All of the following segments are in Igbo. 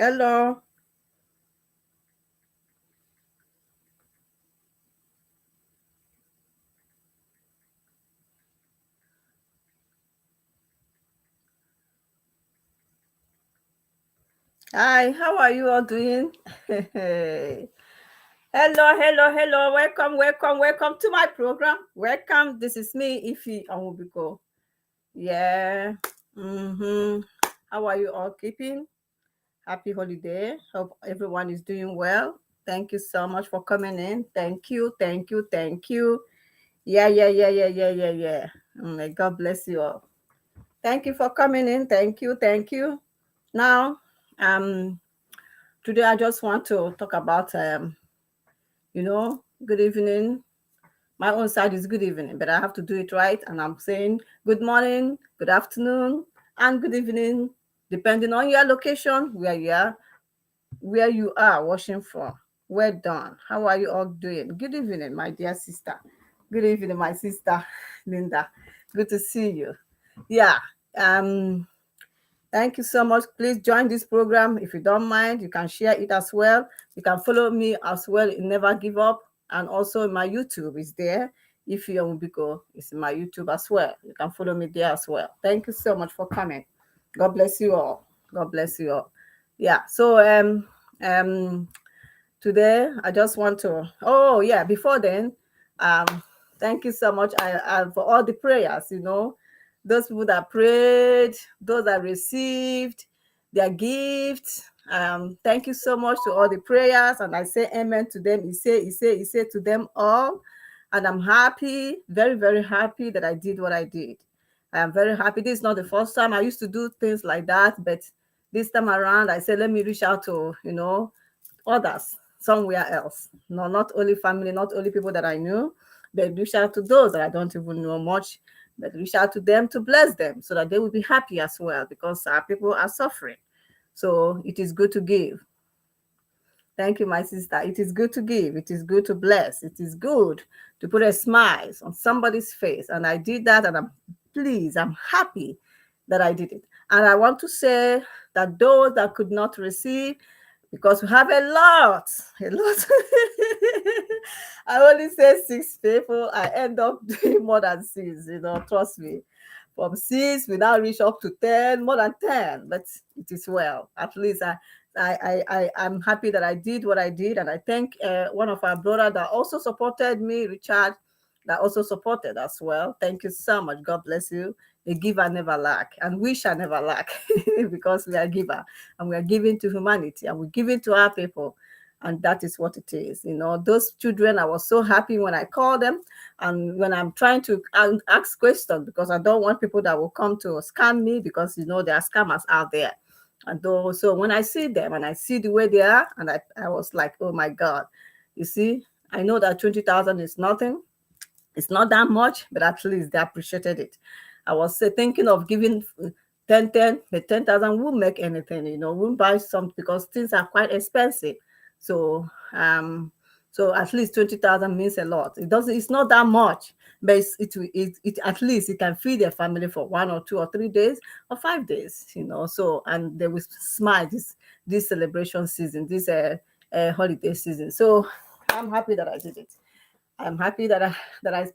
Hello. Hi, how are you all doing? Hello, hello, hello. Welcome, welcome, welcome to my program. Welcome. This is me, Ify Onwubiko. Yeah. How are you all keeping? Happy holiday. Hope everyone is doing well. Thank you so much for coming in. Thank you, thank you, thank you. Yeah. May God bless you all. Thank you for coming in. Thank you, thank you. Now, today I just want to talk about, good evening. My own side is good evening, but I have to do it right. And I'm saying good morning, good afternoon, and good evening, depending on your location, where you are watching from. Well done. How are you all doing? Good evening, my dear sister. Good evening, my sister, Linda. Good to see you. Yeah. Thank you so much. Please join this program. If you don't mind, you can share it as well. You can follow me as well in Never Give Up. And also my YouTube is there. Ify Onwubiko is in my YouTube as well. You can follow me there as well. Thank you so much for coming. God bless you all. God bless you all. Yeah. So today I just want to, before then, thank you so much I for all the prayers, those people that prayed, those that received their gifts. Thank you so much to all the prayers, and I say amen to them. He say to them all. And I'm happy, very, very happy that I did what I did. I am very happy. This is not the first time I used to do things like that, but this time around, I said, let me reach out to, others somewhere else. No, not only family, not only people that I knew, but reach out to those that I don't even know much, but reach out to them to bless them so that they will be happy as well, because our people are suffering. So it is good to give. Thank you, my sister. It is good to give. It is good to bless. It is good to put a smile on somebody's face. And I did that, and I'm pleased. I'm happy that I did it. And I want to say that those that could not receive, because we have a lot. I only say 6 people. I end up doing more than 6, trust me. From 6, we now reach up to 10, more than 10, but it is well. At least I'm happy that I did what I did. And I thank one of our brothers that also supported me, Richard, that also supported as well. Thank you so much. God bless you. A giver never lack, and we shall never lack because we are giver, and we are giving to humanity, and we're giving to our people. And that is what it is. Those children, I was so happy when I called them, and when I'm trying to ask questions, because I don't want people that will come to scam me, because, there are scammers out there. And so when I see them and I see the way they are, and I was like, oh my God, I know that 20,000 is nothing. It's not that much, but at least they appreciated it. I was thinking of giving 10, 10, but 10,000 won't make anything, won't buy some, because things are quite expensive. So at least 20,000 means a lot. It doesn't, it's not that much, but at least it can feed their family for 1 or 2 or 3 days or 5 days, So, and they will smile this celebration season, this holiday season. So I'm happy that I did it. I'm happy that I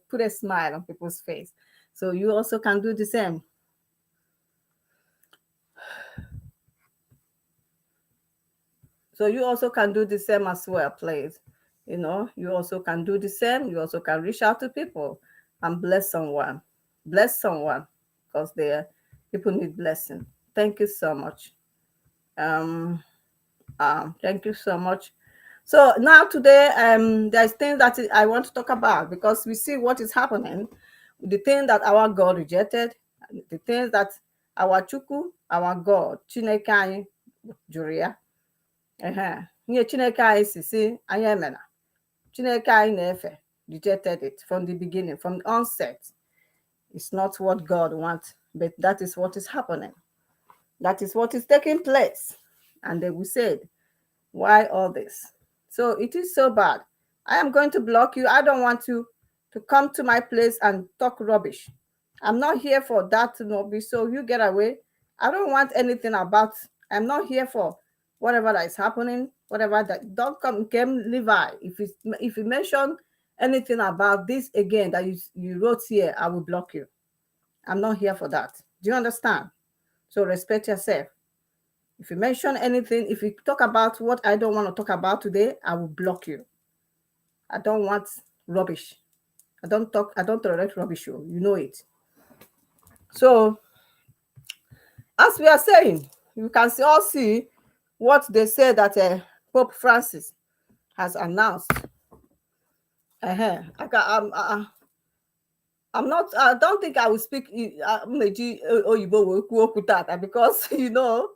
put a smile on people's face. So you also can do the same. So you also can do the same as well, please. You also can do the same. You also can reach out to people and bless someone. Bless someone, because people need blessing. Thank you so much. Thank you so much. So now today, there's things that I want to talk about, because we see what is happening. The thing that our God rejected, the things that our Chukwu, our God, Chineke anyị jụrụ ya. Ihe Chineke anyị si anyị emena. Chineke anyị na-efe rejected it from the beginning, from the onset. It's not what God wants, but that is what is happening. That is what is taking place. And then we said, why all this? So it is so bad. I am going to block you. I don't want you to come to my place and talk rubbish. I'm not here for that to not be so you get away. I don't want anything about, I'm not here for Whatever that is happening, whatever that, don't come, Nkem Levi. If you mention anything about this again that you wrote here, I will block you. I'm not here for that. Do you understand? So respect yourself. If you mention anything, if you talk about what I don't want to talk about today, I will block you. I don't want rubbish. I don't talk, I don't tolerate rubbish. Oh, you know it. So, as we are saying, you can all see what they say that Pope Francis has announced. I'm not, I don't think I will speak m na-eji oyibo wee kwuo okwu tata because ka a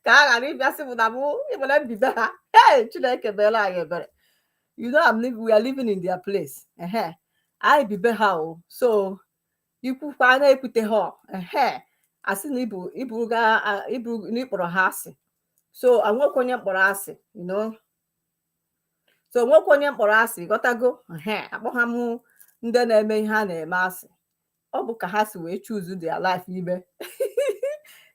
ghara ịbịa sị m na mụ ịmara mbibe ha. Hey, Chineke meela anyị ebere. I'm living, we are living in their place. Anyị bibe ha o. So ikwukwa na-ekwute ha ehe asị na ibu ibu ga ibu na ịkpọrọ ha asị. So anwekwa onye mkpọrọ asị. So nwekwa onye mkpọrọ asị, ghọtago? Ehe, akpọ ha m ndị na-eme ihe a na-eme asị. Ọ bụ ka ha si wee choose their life ime.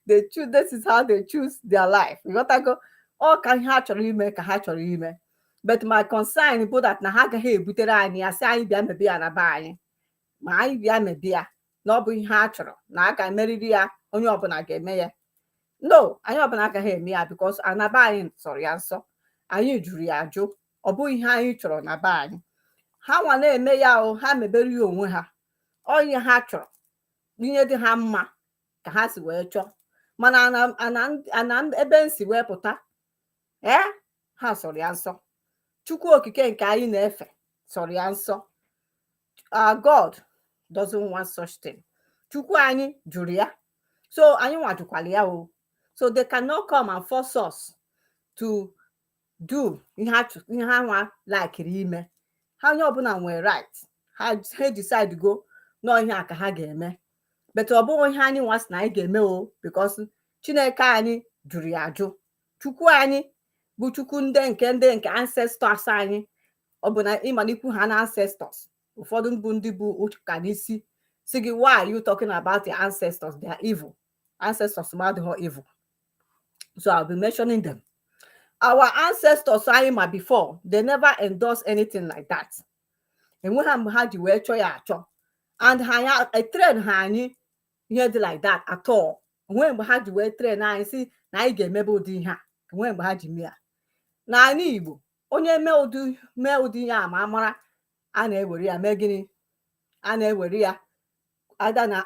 They choose, this is how they choose their life. Ghọtago? Ọ ka ihe ha chọrọ ime ka ha chọrọ ime. But my concern bụ that na ha agaghị ebutere anyị ya sị anyị bịa mebe ya na be anyị. Ma anyị bịa mebe ya na ọ bụ ihe ha chọrọ na a ga-emeriri ya, onye ọbụla ga-eme ya. No, anyị ọbụla agaghị eme ya because anaba anyị sọrọ ya nsọ. Anyị jụrụ ya ajụ. Ọ bụghị ihe anyị chọrọ na be anyị. Ha nwa na-eme ya o, ha mebere ya onwe ha. Ọ ihe ha chọrọ, ihe dị ha mma ka ha si wee chọọ. Mana ana ebe m si wee pụta, ee, ha sọrọ ya nsọ. Chukwu Okike nke anyị na-efe sọrọ ya nsọ. Our God doesn't want such thing. Chukwu anyị jụrụ ya. So anyị nwa jụkwara ya o. So they cannot come and force us to do ihe ha ihe ha nwa likiri ime. Ha onye ọbụla nwere right. Ha decide go nọọ ihe a ka ha ga-eme. But ọ bụghị ihe anyị nwa sị na anyị ga-eme o because Chineke anyị jụrụ ya ajụ. Chukwu anyị bụ Chukwu ndị nke ancestors anyị. Ọ bụ na ịma na ikwu ha na ancestors. Ụfọdụ bụ ndị bụ ụka n'isi sị gị, "Why are you talking about your ancestors? They are evil." Ancestors m adịghị evil. So I'll be mentioning them. Our ancestors anyị ma before, they never endorse anything like that. Enweghị mgbe ha ji wee chọọ ya achọ. And ha ya train ha anyị ihe dị like that at all. Onweghị mgbe ha ji wee train anyị si na anyị ga-emebe ụdị ihe a. Enweghị mgbe ha ji mee ya. N'ala Igbo, onye mee ụdị ihe a ma amara, a na-ewere ya mee gịnị? A na-ewere ya ada na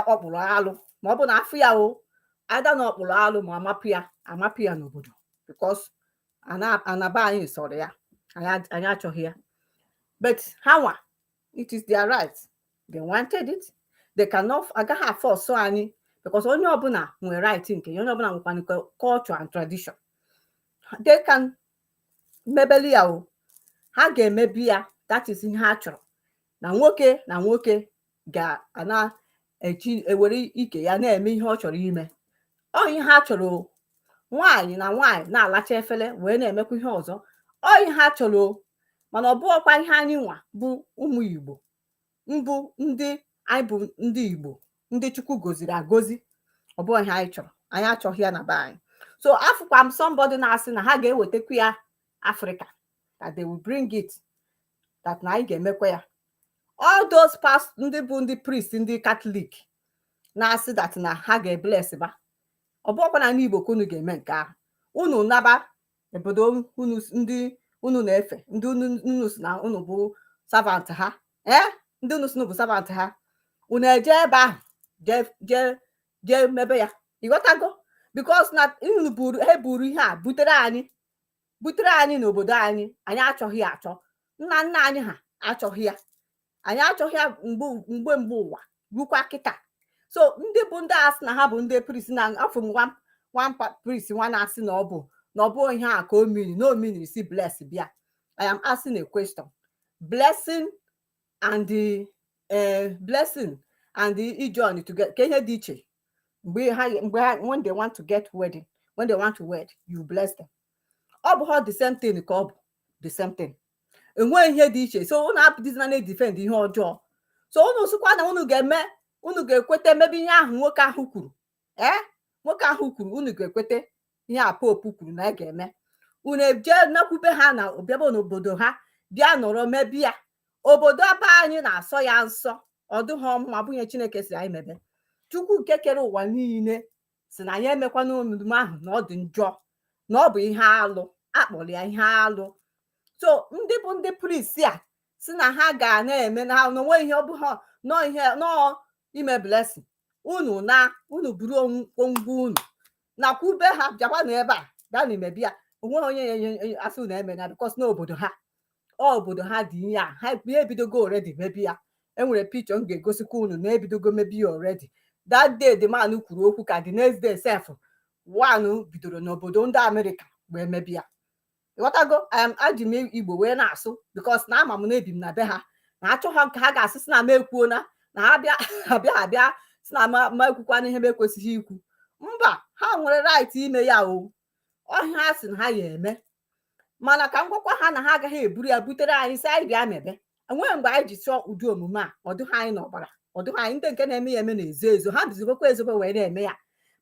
ọkpụrụ alụ ma ọ bụ na afụ ya o ada na ọkpụrụ alụ ma amapụ ya n'obodo because anaba anyị sọrọ ya, anyị achọghị ya. But ha nwa, it is their right. They wanted it. They cannot, agaghị a-force anyị because onye ọbụla nwere right nke ya, onye ọbụla nwekwana culture and tradition. They can mebeli ya o. Ha ga-emebi ya. That is ihe ha chọrọ. Na nwoke na nwoke ga-ana eji ewere ike ya na-eme ihe ọ chọrọ ime. Ọ ihe ha chọrọ o. Nwaanyị na nwaanyị na-alacha efere wee na-emekwa ihe ọzọ. Ọ ihe ha chọrọ o. Mana ọ bụghịkwa ihe anyị nwa bụ ụmụ Igbo mbụ, ndị anyị bụ ndị Igbo, ndị Chukwu goziri agozi. Ọ bụghị ihe anyị chọrọ. Anyị achọghị ya na be anyị. So afụkwa m somebody na-asị na ha ga-ewetakwa ya Africa, that they will bring it, that na anyị ga-emekwa ya. All those past ndị bụ ndị priest, ndị Catholic na-asị that na ha ga-ebless ba. Ọ bụghịkwa na ndị Igbo ka unu ga-eme nke ahụ. Unu naba obodo unu, ndị unu na-efe, ndị unu si na unu bụ servant ha, ee, ndị unu si na bụ servant ha, unu eje ebe ahụ jee jee jee mebe ya. Ịghọtago? Because na unu buru ha buru ihe a butere anyị n'obodo anyị. Anyị achọghị ya achọ. Nna nna anyị ha achọghị ya. Anyị achọghị ya mgbe ụwa rukwa kịta. So ndị bụ ndị a sị na ha bụ ndị priest na afọ m one priest nwa na-asị na ọ bụ ihe a ka o miri na o miri si bless bịa. I am asking a question. Blessing and the blessing and the ijoin together, ka ihe dị iche? Mgbe ha when they want to get wedding, when they want to wed, you bless them. Ọ bụ ha the same thing ka ọ bụ the same thing. Enweghị ihe dị iche. So unu apụdịzina na-edefend ihe ọjọọ. So unu sịkwa na unu ga-eme, unu ga-ekweta mebe ihe ahụ nwoke ahụ kwuru, ee, nwoke ahụ kwuru, unu ga-ekwete. Ihe a Pope kwuru na a ga-eme, unu eje nakwube ha na bịaba n'obodo ha, bịa nọrọ mebi ya. Obodo ebe anyị na-asọ ya nsọ, ọ dịghọ mma, bụ ihe Chineke si anyị mebe. Chukwu nke kere ụwa niile si na anyị emekwana omume ahụ, na ọ dị njọ, na ọ bụ ihe alụ, akpọrọ ya ihe alụ. So ndị bụ ndị priest a si na ha ga na-eme na ha na onwe ihe ọ bụ ha nọọ ihe nọọ ime blessing unu, na unu buru ngwongwo unu nakwube ha, bịakwa na ebe a, bịa na imebi ya. Onweghị onye ya asị unu eme na because n'obodo ha, ọ obodo ha dị ihe a. Ha ebidogo already mebi ya. Enwere picture m ga-egosikwa unu na ebidogo mebi ya already. That day the man kwuru okwu, ka the next day sef, one bidoro n'obodo ndị Amerịka wee mebi ya. Ịghọtago? Aji m Igbo wee na-asụ because na ama m na ebi m na be ha, na achọ ha ka ha ga-asị sị na m ekwuona na ha bịa abịa abịa sị na ma ekwukwana ihe m ekwesịghị ikwu. Mba, ha nwere right ime ya o. Ọhịa ha sị na ha ya eme, mana ka m gwakwa ha na ha agaghị eburu ya butere anyị sị anyị bịa mebe. Enweghị mgbe anyị ji chọọ ụdị omume a. Ọ dịghị anyị n'ọbara, ọ dịghị anyị. Ndị nke na-eme ya eme na-ezo ezo, ha bizikwa ezobe wee na-eme ya.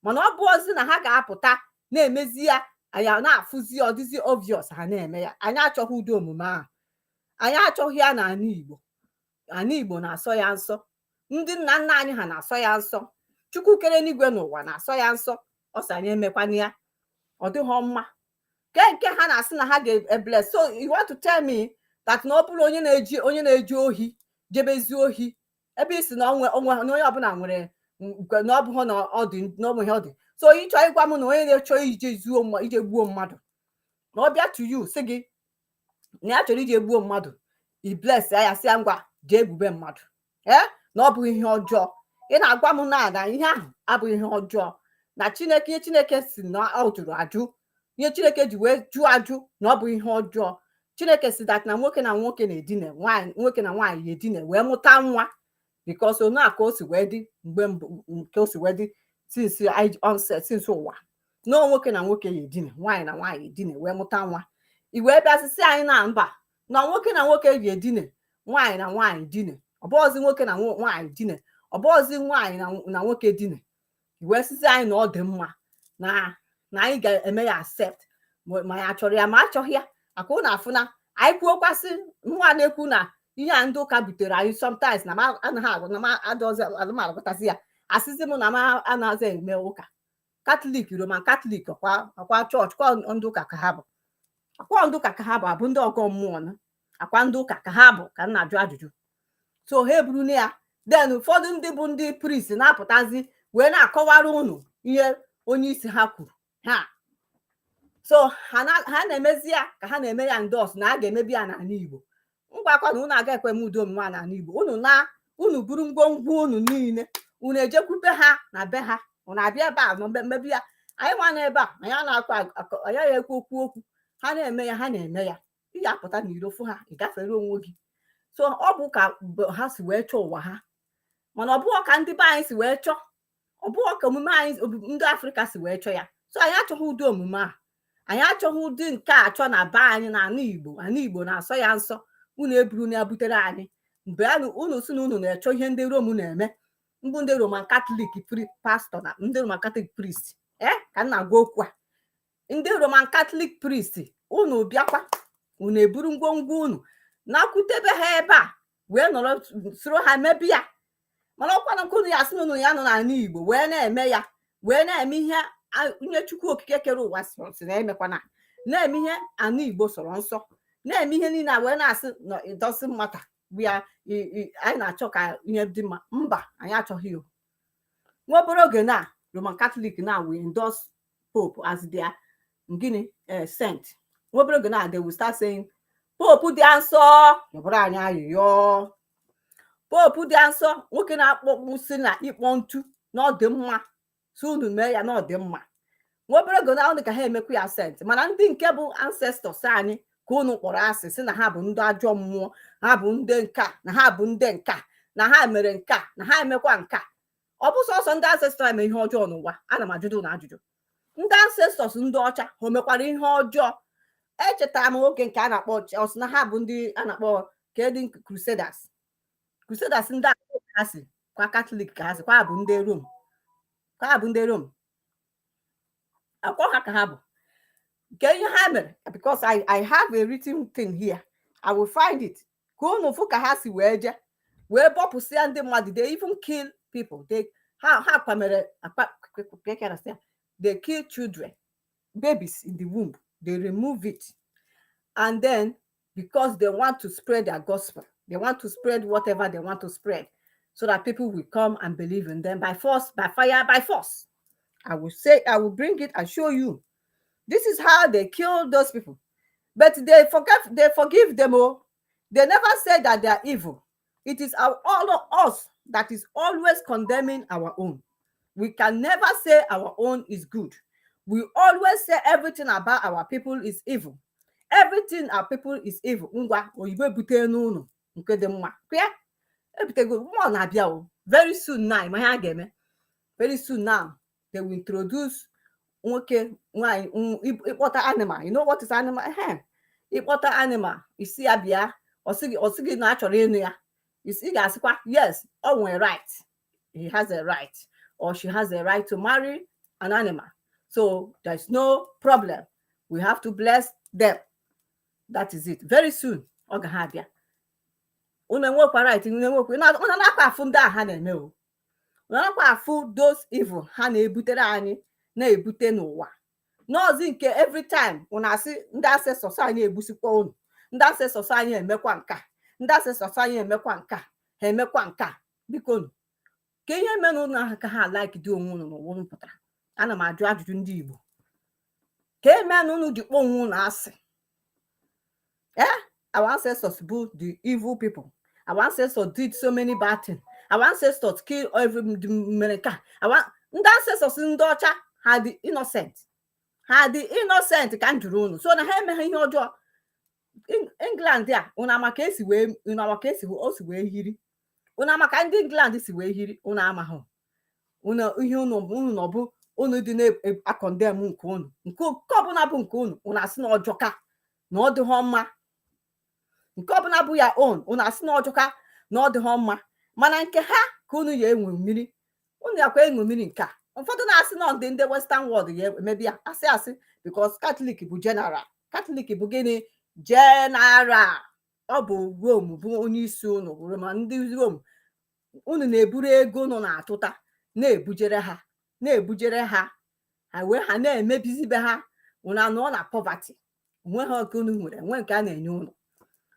Mana ọ bụ ozi na ha ga-apụta na-emezi ya, anyị na-afụzi, ọ dịzi obvious ha na-eme ya. Anyị achọghị ụdị omume ahụ, anyị achọghị ya n'ala Igbo. Ala Igbo na-asọ ya nsọ, ndị nna nna anyị ha na-asọ ya nsọ, Chukwu kere n'igwe n'ụwa na-asọ ya nsọ. Ọ sị anyị emekwana ya, ọ dịghọ mma. Nke ha na-asị na ha ga-ebless. So you want to tell me that na ọ bụrụ onye na-eji ohi jebezi ohi, ebe isi na onwe onwe na onye ọbụla nwere nke na ọ bụghị na ọ dị na ọ bụ ihe ọ dị. So ịchọ ịgwa m na onye na-achọ ije zuo ije gbuo mmadụ, na ọ bịa to you sị gị na ya chọrọ ije gbuo mmadụ, i bless ya, sị ya ngwa, jee gbube mmadụ, ee, na ọ bụghị ihe ọjọọ? Ị na-agwa m na ihe ahụ abụghị ihe ọjọọ, na Chineke, ihe Chineke si na ọ jụrụ ajụ, ihe Chineke ji wee jụọ ajụ na ọ bụ ihe ọjọọ. Chineke si that na nwoke na nwoke na-edine nwaanyị, nwoke na nwaanyị ya edine wee mụta nwa, because onu a ka o si wee dị mgbe mbụ, nke o si wee dị since anyị onset, since ụwa nọọ, nwoke na nwoke ya edine, nwaanyị na nwaanyị edine wee mụta nwa. I wee bịasịsị anyị na mba, na nwoke na nwoke ya edine, nwaanyị na nwaanyị dine, ọ bụghịzi nwoke na nwaanyị dine, ọ bụghịzi nwaanyị na nwoke dine. I wee sịsị anyị na ọ dị mma, na anyị ga-eme ya accept, ma ya chọrọ ya ma achọghị ya. Maka ụnụ afụna anyị kwuokwasị nwa na-ekwu na ihe a ndị ụka butere anyị sometimes na m anaghị agụ na m adọzi alụmalụkọtasị ya, asịzi m na m anaghịzi eme ụka Katọlik, Roman Katọlik, ọkwa chọọchị kwa ndị ụka ka ha bụ, akwa ndị ụka ka ha bụ, abụ ndị ọgọ mmụọ na akwa ndị ụka ka ha bụ, ka m na-ajụ ajụjụ. So ha eburu na ya. Then ụfọdụ ndị bụ ndị priest na-apụtazi wee na-akọwara unu ihe onye isi ha kwuru ha. So ha na-emezi ya ka ha na-eme ya endorse na a ga-emebi ya n'ala Igbo. Ngwakwa na unu aga ekwe m udo omume a n'ala Igbo. Unu na unu buru ngwongwo unu niile, unu ejekwube ha na be ha, unu abịa ebe a nọ mebi ya. Anyị nwa na ebe a, anyị na-akọ anyị ya ekwu okwu. Ha na-eme ya, ha na-eme ya, ị ga-apụta n'iro fụ ha, ị gafere onwe gị. So ọ bụ ka ha si wee chọọ ụwa ha, mana ọ bụghị ka ndị be anyị si wee chọọ, ọ bụghị ka omume anyị ndị Afrịka si wee chọọ ya. So anyị achọghị ụdị omume a, anyị achọghị ụdị nke a achọ na be anyị na ala Igbo. Ala Igbo na-asọ ya nsọ. Unu eburu na ya butere anyị mgbe unu si na unu na-echọ ihe ndị Rom na-eme, mbụ ndị Roman Catholic pastor na ndị Roman Catholic priest, ee, ka m na-agwa okwu a, ndị Roman Catholic priest, unu bịakwa, unu eburu ngwongwo unu nakwutebe ha ebe a wee nọrọ soro ha mebi ya. Mana ọkwa na nke unu ya asị na unu ya nọ n'ala Igbo wee na-eme ya, wee na-eme ihe Chukwu Okike kere ụwa si na emekwana, na-eme ihe ala Igbo sọrọ nsọ, na-eme ihe niile a wee na-asị na it doesn't matter, we are anyị na-achọ ka ihe dị mma. Mba, anyị achọghị o. Nwa obere oge na Roman Catholic na we endorse Pope as their gịnị, saint. Nwa obere oge na they will start saying, "Pope dị nsọ, yọbụrụ anyị ayịyọ. Pope dị nsọ, nwoke na-akpọ si na ịkpọ ntu na ọ dị mma, si unu mee ya na ọ dị mma." Nwa obere oge na unu ka ha emekwa ya saint. Mana ndị nke bụ ancestors anyị ka unu kpọrọ asị, sị na ha bụ ndị ajọ mmụọ, ha bụ ndị nka, na ha bụ ndị nka, na ha mere nka, na ha emekwa nka. Ọ bụ sọsọ ndị ancestors eme ihe ọjọọ n'ụwa? Ana m ajụjụ na ajụjụ. Ndị ancestors ndị ọcha ha o mekwara ihe ọjọọ? Echetara m oge nke a na-akpọ ọsị na ha bụ ndị a na-akpọ kedị, Crusaders. Crusaders ndị a ha si kwa Katọlik, ka ha si kwa bụ ndị Rom, kwa bụ ndị Rom. Akwa ha ka ha bụ nke ihe ha mere, because I have a written thing here. I will find it ka unu fụ ka ha si wee jee wee bọpụsịa ndị mmadụ. They even kill people. They ha kwamere akpa. They kill children, babies in the womb. They remove it, and then because they want to spread their gospel, they want to spread whatever they want to spread so that people will come and believe in them by force, by fire, by force. I will say, I will bring it and show you. This is how they kill those people, but they forget, they forgive them. Oh, they never say that they are evil. It is all of us that is always condemning our own. We can never say our own is good. We always say everything about our people is evil. Everything our people is evil. Ngwa, oyibo ebute n'ụlọ nke dị mma ya ebutego mmụọ na-abịa o. Very soon now, ma ihe a ga-eme, very soon now, they will introduce nwoke nwanyị ịkpọta animal. You know what is animal? Ehe, ịkpọta animal, isi ya bịa, ọ sị gị na a chọrọ ịnụ ya. Isi ị ga-asịkwa yes, ọ nwere right. He has a right or she has a right to marry an animal, so there's no problem. We have to bless them. That is it. Very soon ọ ga ha abịa. Unu enwekwa right, unu enwekwa. Unu na-akwa afụ ndị a ha na-eme o. Unu nakwa afụ those evil ha na-ebutere anyị, na-ebute n'ụwa n'ọzi nke every time unu asị ndị ancestors anyị egbusikwa unu, ndị ancestors anyị emekwa nka, ndị ancestors anyị emekwa nka, ha emekwa nka. Biko nu, ka ihe mere unu ahụ ka ha like dị onwe unu n'ụwa unu pụtara. Ana m ajụ ajụjụ ndị Igbo, ka eme na unu ji kpọọ onwe unu asị. Our ancestors bụ the evil people. Our ancestors did so many bad things. Our ancestors kill every mere nke a. Our ndị ancestors, ndị ọcha, ha dị innocent, ha dị innocent. Ka m jụrụ unu, so na ha emeghị ihe ọjọọ. England a, unu ama ka esi wee, unu ama ka esi o si wee hiri, unu ama ka ndị England si wee hiri. Unu amaghị unu ihe unu nọbụ unu dị na-acondemn nke unu, nke ọbụla bụ nke unu, unu asị na ọjọka, na ọ dịghọ mma. Nke ọbụla bụ ya own, unu asị na ọjọka, na ọ dịghọ mma. Mana nke ha ka unu ya enwe mmiri, unu yakwa enwe mmiri. Nke a ụfọdụ na-asị na ndị western world ya emebi ya. Asị asị, because Catholic bụ general. Catholic bụ gịnị? General. Ọ bụ Rome bụ onye isi unu. Ma ndị Rome unu na-eburu ego unu na-atụta na-ebujere ha, na-ebujere ha, ha wee ha na-emebizibe ha. Unu anọ na poverty, onwe ha nke unu nwere nwe nke a na-enye unu.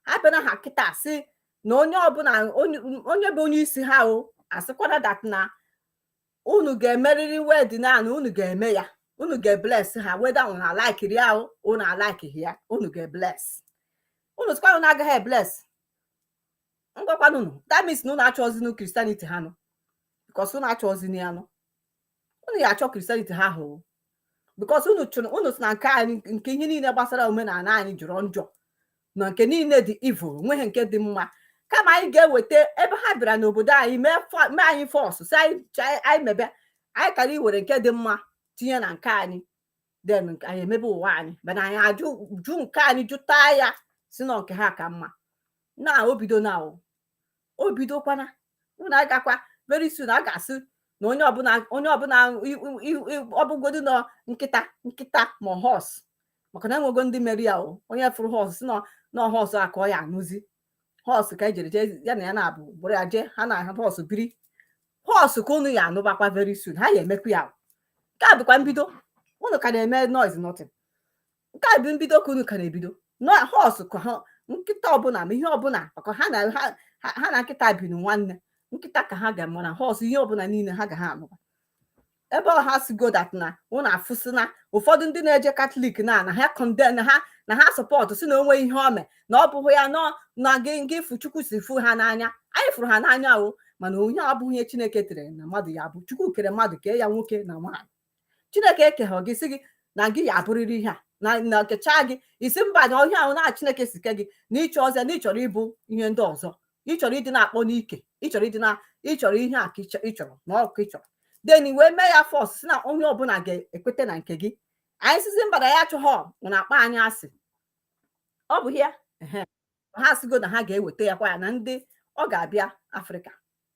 Ha bịara ha kịta sị na onye ọbụla, onye bụ onye isi ha o asịkwana that na unu ga-emerịrị wedding a, na unu ga-eme ya, unu ga-ebless ha, weda unu alaikiri ya o, unu alikeghị ya, unu ga-ebless. Unu sịkwa unu agaghị ebless, ngwakwanụ unu, that means na unu achọzinu Christianity ha nụ, because unu achọzinu ya nụ. Unu ya achọ Christianity ha hụ, because unu chụrụ, unu sị na nke anyị, nke ihe niile gbasara omenala anyị jọrọ njọ, na nke niile dị evil, onweghị nke dị mma. Kama anyị ga-eweta ebe ha bịara n'obodo anyị mee anyị force si anyị mebe anyị, kara iwere nke dị mma tinye na nke anyị, then nke anyị emebe ụwa anyị. Mana anyị ajụ jụ nke anyị, jụta ya, si na nke ha ka mma. Na o bido, na o bidokwana, unu agakwa. Very soon a ga-asị na onye ọbụla, onye ọbụla, ọ bụgodu nọ nkịta, nkịta ma horse, maka na enwego ndị mere ya o. Onye fụrụ horse si nọ horse a ka ọ ya anụzi. Horse ka ejere jee ya na ya na-abụ bụrụ ya jee ha na horse biri. Horse ka unu ya anụbakwa. Very soon ha ya emekwa ya. Nke a bụkwa mbido. Unu ka na-eme noise, nothing. Nke a bụ mbido ka unu ka na-ebido. Horse ka ha, nkịta ọbụla, ma ihe ọbụla, maka ha na ha na nkịta biri nwanne. Nkịta ka ha ga-ama na horse, ihe ọbụla niile ha ga ha anụba. Ebe ọ ha si go that na unu afụsịna ụfọdụ ndị na-eje Catholic na ha condemn na ha, na ha support, si na onwe ihe ome na ọ bụghị ya nọ na gị fụ Chukwu si fụ ha n'anya. Anyị fụrụ ha n'anya o, mana onye abụghị ihe Chineke tere na mmadụ ya bụ. Chukwu kere mmadụ, kee ya nwoke na nwaanyị. Chineke ekeghị gị si gị na gị ya abụrịrị ihe a na kechaa gị isi mba na ọhịa ahụ na Chineke si ke gị na ịchọ ọzọ, na ịchọrọ ịbụ ihe ndị ọzọ, ịchọrọ ịdị na-akpọ n'ike, ịchọrọ ịdị na ịchọrọ ihe a ka ịchọrọ na ọkụ ịchọrọ, then wee mee ya force si na onye ọbụla ga-ekwete na nke gị. Anyị sizi mba na ya achọghọ, na akpa anyị asị. Ọ bụ ya ha sigo na ha ga-eweta ya kwa ya na ndị ọ ga-abịa Afrịka,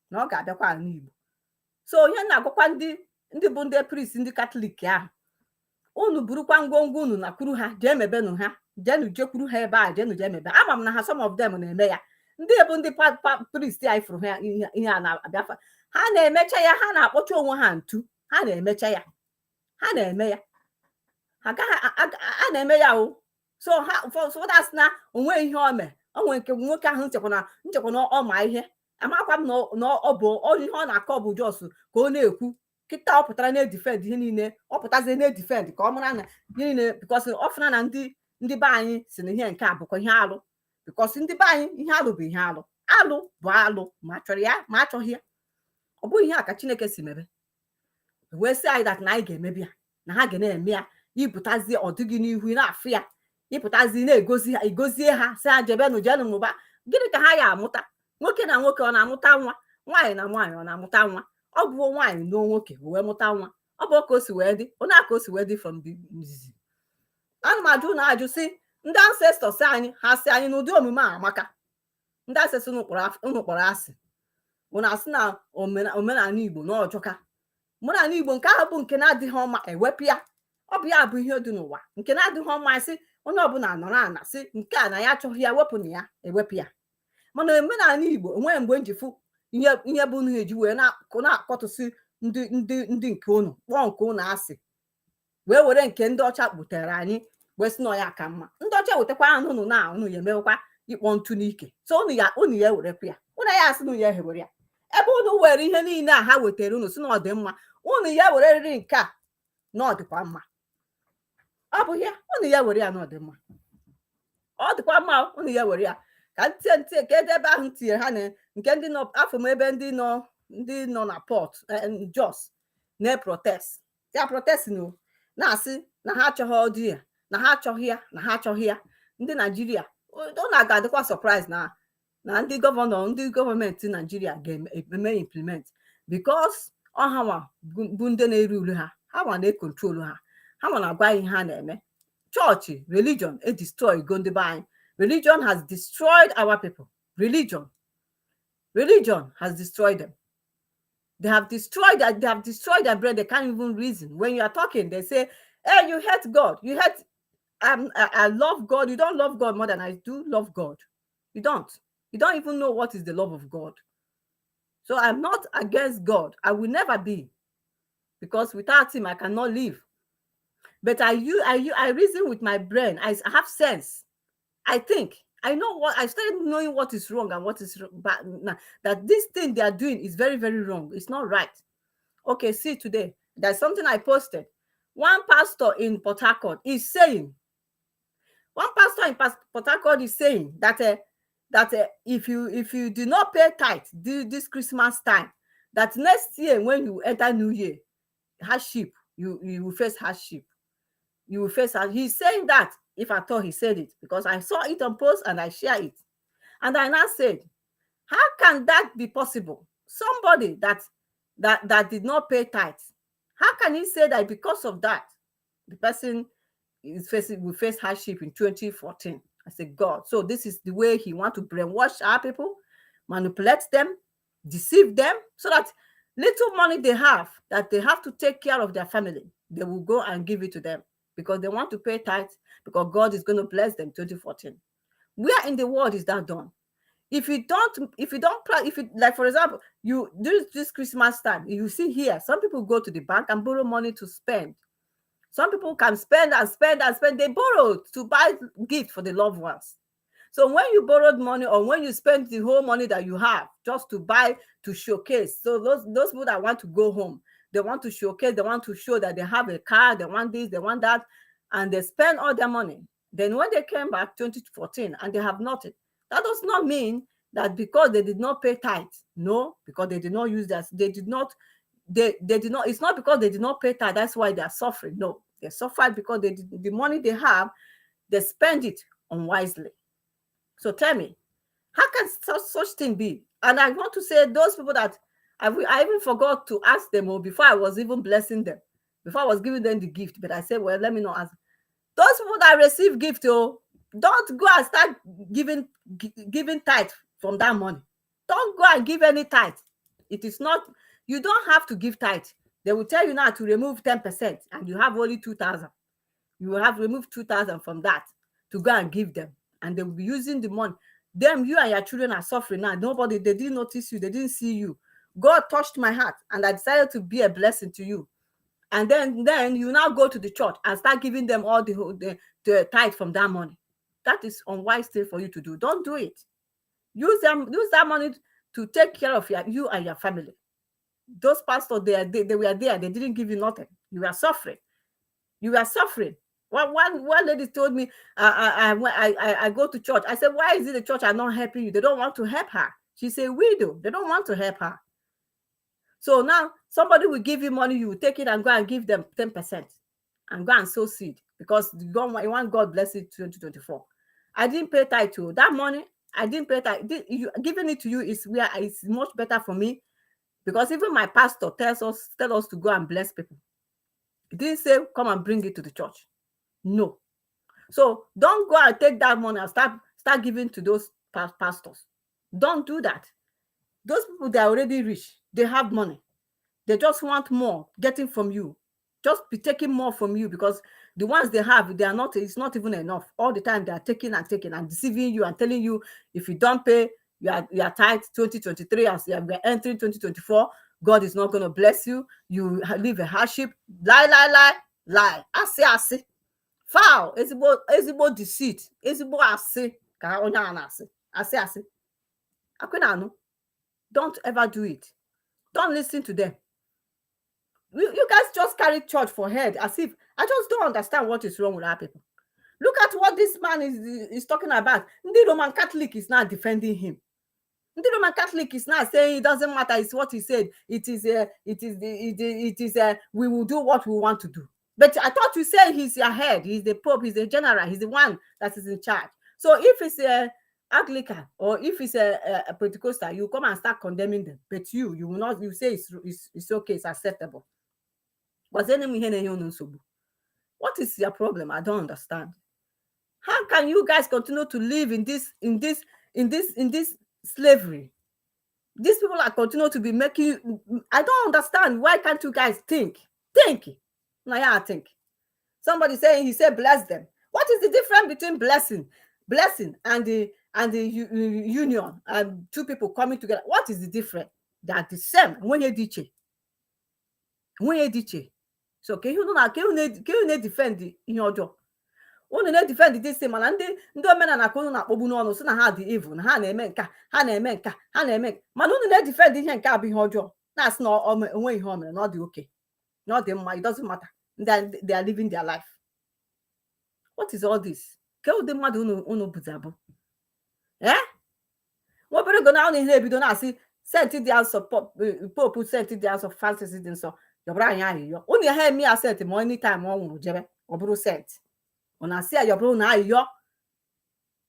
na ọ ga-abịakwa ala Igbo. So ihe na-agwakwa ndị bụ ndị priest, ndị Catholic ahụ, Unu burukwa ngwongwo unu na kwuru ha jee mebenụ ha, jenu jekwuru ha ebe a, jenu jee mebe. Ama m na ha, some of them na-eme ya. Ndị bụ ndị priest anyị fụrụ ha ihe a na-abịafa, ha na-emecha ya, ha na-akpọcha onwe ha ntu, ha na-emecha ya, ha na-eme ya, ha agaghị a na-eme ya o. So ha ụfọdụ asị na onwe ihe o mee onwe nke nwoke ahụ nchekwa na ọ ma ihe. Amakwa m na ọ bụ ihe ọ na-akọ bụ just ka ọ na-ekwu. Kịta ọ pụtara na-edefend ihe niile, ọ pụtazie na-edefend ka ọ mara na ihe niile, because ọ fụna na ndị be anyị si na ihe nke a bụkwa ihe alụ, because ndị be anyị, ihe alụ bụ ihe alụ, alụ bụ alụ, ma chọrọ ya ma achọghị ya. Ọ bụghị ihe a ka Chineke si mebe wee sị anyị that na anyị ga-emebi ya, na ha ga na-eme ya. Ịpụtazie ọdịghị n'ihu, ị na-afụ ya, ịpụtazi na-egosi ha, igozie ha, sị ha jebenụ, jenụ mụba. Gịnị ka ha ya amụta? Nwoke na nwoke ọ na-amụta nwa? Nwaanyị na nwaanyị ọ na-amụta nwa? Ọ bụ nwaanyị na nwoke wee mụta nwa. Ọ bụ ka o si wee dị, onye a ka o si wee dị from the izizi. Ana m ajụ na ajụ sị, ndị ancestors anyị ha sị anyị n'ụdị omume a amaka. Ndị ancestors unu kpọrọ asị, unu asị na omenala Igbo na ọjọka. Omenala Igbo nke ahụ bụ nke na-adịghị ọma, ewepụ ya. Ọ bụ ya bụ ihe dị n'ụwa nke na-adịghị ọma, sị onye ọbụla nọrọ ana sị nke a na ya achọghị ya, wepụ na ya, ewepụ ya. Mana omenala Igbo onweghị mgbe njifu ihe bụ unu eji wee na-akọtụsị ndị nke unu kpọọ nke unu asị, wee were nke ndị ọcha kputere anyị wee sị na ọ ya ka mma. Ndị ọcha wetakwa anụ unu na unu ya emewekwa ịkpọ ntụ n'ike. So unu ya ewerekwa ya, unu ya asị na unu ya ehewere ya. Ebe unu were ihe niile a ha wetara unu si na ọ dị mma, unu ya wererịrị nke a na ọ dịkwa mma. Ọ bụ ya, unu ya were ya na ọ dị mma, ọ dịkwa mma, unu ya were ya. Ka ntie ntie ka ebe ahụ tinyere ha na nke ndị nọ afọ m, ebe ndị nọ na Port Jos na-protest ya, protest no na-asị na ha achọghị ọdị ya, na ha achọghị ya, na ha achọghị ya. Ndị Naijiria, ọ na-aga-adịkwa surprise na ndị governor, ndị gọọmenti Naijiria ga-eme implement, because ọhanwa bụ ndị na-eru uru ha, ha nwa na-econtrol ha, ha nwa na-agwa ihe ha na-eme. Chọọchị, religion e destroy go ndị be anyị. Religion has destroyed our people. Religion has destroyed them. They have destroyed their brain. They can't even reason. When you are talking, they say, "Hey, you hate God, you hate." I love God. You don't love God more than I do love God. You don't even know what is the love of God. So I'm not against God. I will never be, because without him I cannot live. But I you I you I reason with my brain. I have sense. I think I know what I started knowing what is wrong and what is bad now, that this thing they are doing is very, very wrong. It's not right. Okay, see, today there's something I posted. One pastor in Port Harcourt is saying, one pastor in Port Harcourt is saying that if you do not pay tithe this Christmas time, that next year when you enter New Year, hardship, you will face hardship. You will face. He's saying that, if I thought he said it, because I saw it on post and I share it. And I now said, "How can that be possible?" Somebody that did not pay tithes, how can he say that because of that, the person is facing will face hardship in 2014? I said, "God." So this is the way he want to brainwash our people, manipulate them, deceive them, so that little money they have, that they have to take care of their family, they will go and give it to them because they want to pay tithes, because God is going to bless them 2014. Where in the world is that done? If you don't, if you, like, for example, you during this Christmas time, you see here, some people go to the bank and borrow money to spend. Some people can spend and spend and spend. They borrow to buy gift for the loved ones. So when you borrowed money or when you spend the whole money that you have just to buy, to showcase. So those people that want to go home, they want to showcase, they want to show that they have a car, they want this, they want that, and they spend all their money. Then when they came back 2014 and they have nothing, that does not mean that because they did not pay tithe. No, because they did not use that, they did not, it's not because they did not pay tithe, that's why they are suffering. No, they suffered because the money they have, they spend it unwisely. So tell me, how can such thing be? And I want to say, those people that I even forgot to ask them or before I was even blessing them, before I was giving them the gift, but I said, "Well, let me not ask." Those people that receive gift, oh, don't go and start giving tithe from that money. Don't go and give any tithe. It is not, you don't have to give tithe. They will tell you now to remove 10% and you have only 2,000. You will have removed 2,000 from that to go and give them, and they will be using the money. Them, you and your children are suffering now. Nobody, they didn't notice you, they didn't see you. God touched my heart, and I decided to be a blessing to you. And then you now go to the church and start giving them all the tithe from that money. That is unwise thing for you to do. Don't do it. Use them, use that money to take care of you and your family. Those pastors, they were there. They didn't give you nothing. You were suffering. You were suffering. One lady told me, I go to church. I said, "Why is it the church are not helping you?" They don't want to help her. She said, "Widow." They don't want to help her. So now somebody will give you money, you will take it and go and give them 10% and go and sow seed because you want God bless it 2024. I didn't pay tithe to that money. I didn't pay tithe. Giving it to you is where it's much better for me, because even my pastor tell us to go and bless people. He didn't say come and bring it to the church. No. So don't go and take that money and start giving to those pastors. Don't do that. Those people, they are already rich. They have money. They just want more getting from you. Just be taking more from you, because the ones they have, they are not, it's not even enough. All the time they are taking and taking and deceiving you and telling you if you don't pay you are tithe 2023, as you are entering 2024, God is not going to bless you. You live a hardship. Lie, lie, lie, lie. Asị, asị. Foul. Ezigbo, ezigbo deceit. Ezigbo asị ka onye a na-asị. Asị, asị. Akwị anụ. Don't ever do it. Don't listen to them. You guys just carry church for head as if, I just don't understand what is wrong with our people. Look at what this man is talking about. The Roman Catholic is now defending him. The Roman Catholic is now saying it doesn't matter. It's what he said. It is it is the it is we will do what we want to do. But I thought you said he's your head. He's the Pope. He's the general. He's the one that is in charge. So if it's a Anglican or if it's a Pentecostal, you come and start condemning them. But you will not. You say it's okay. It's acceptable. But what is your problem? I don't understand. How can you guys continue to live in this slavery? These people are continue to be making. I don't understand. Why can't you guys think? Think. Now, yeah, I think. Somebody saying he said bless them. What is the difference between blessing and the union and two people coming together? What is the difference? They are the same. When you dị when you iche. So ka ihe unu na ka unu na-edefend ihe ọjọọ, unu na-edefend this thing, mana ndị omenala ka unu na-akpọgbu n'ọnụ, sị na ha dị evil, na ha na-eme nka, ha na-eme nka, ha na-eme, mana unu na-edefend ihe nke a bụ ihe ọjọọ, na-asị na onwe ihe o mere, na ọ dị oke, na ọ dị mma. It doesn't matter. They are living their life. What is all this? Ke ụdị mmadụ unu bụzi abụ? Ee, nwa obere oge na unu ihe ebido na-asị saint dị asọ, Pope, saint dị asọ, Francis dị nsọ, yọbụrụ anyị ayịyọ. Unu ha eme ya saint, ma anytime ọ nwụrụ jebe ọ bụrụ saint, ọ na-asị ya yọbụrụ na ayịyọ.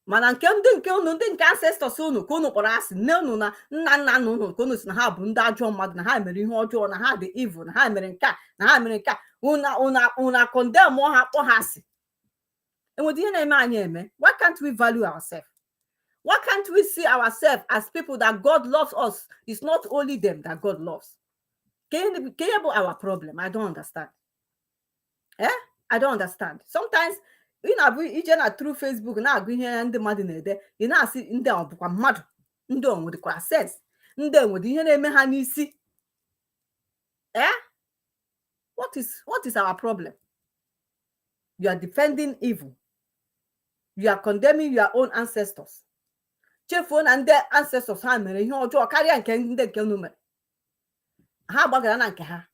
Mana nke ndị nke unu, ndị nke ancestors unu, ka unu kpọrọ asị, nne unu na nna nna nna unu, ka unu si na ha bụ ndị ajọ mmadụ, na ha mere ihe ọjọọ, na ha dị evil, na ha mere nke a, na ha mere nke a. Una condemn ha, kpọ ha asị. Enwere ihe na-eme anyị eme. Why can't we value ourselves? Why can't we see ourselves as people that God loves us? It's not only them that God loves. Ka ihe bụ our problem? I don't understand. Eh, I don't understand. Sometimes ị na-abụ ije na through Facebook na-agụ ihe ndị mmadụ na-ede, ị na-asị, ndị a ọ bụkwa mmadụ? Ndị o nwedịkwa sense? Ndị enwede ihe na-eme ha n'isi? Eh, what is our problem? You are defending evil. You are condemning your own ancestors. Chefuo na ndị ancestors ha mere ihe ọjọọ karịa nke ndị nke unu mere. Ha gbagara na nke ha,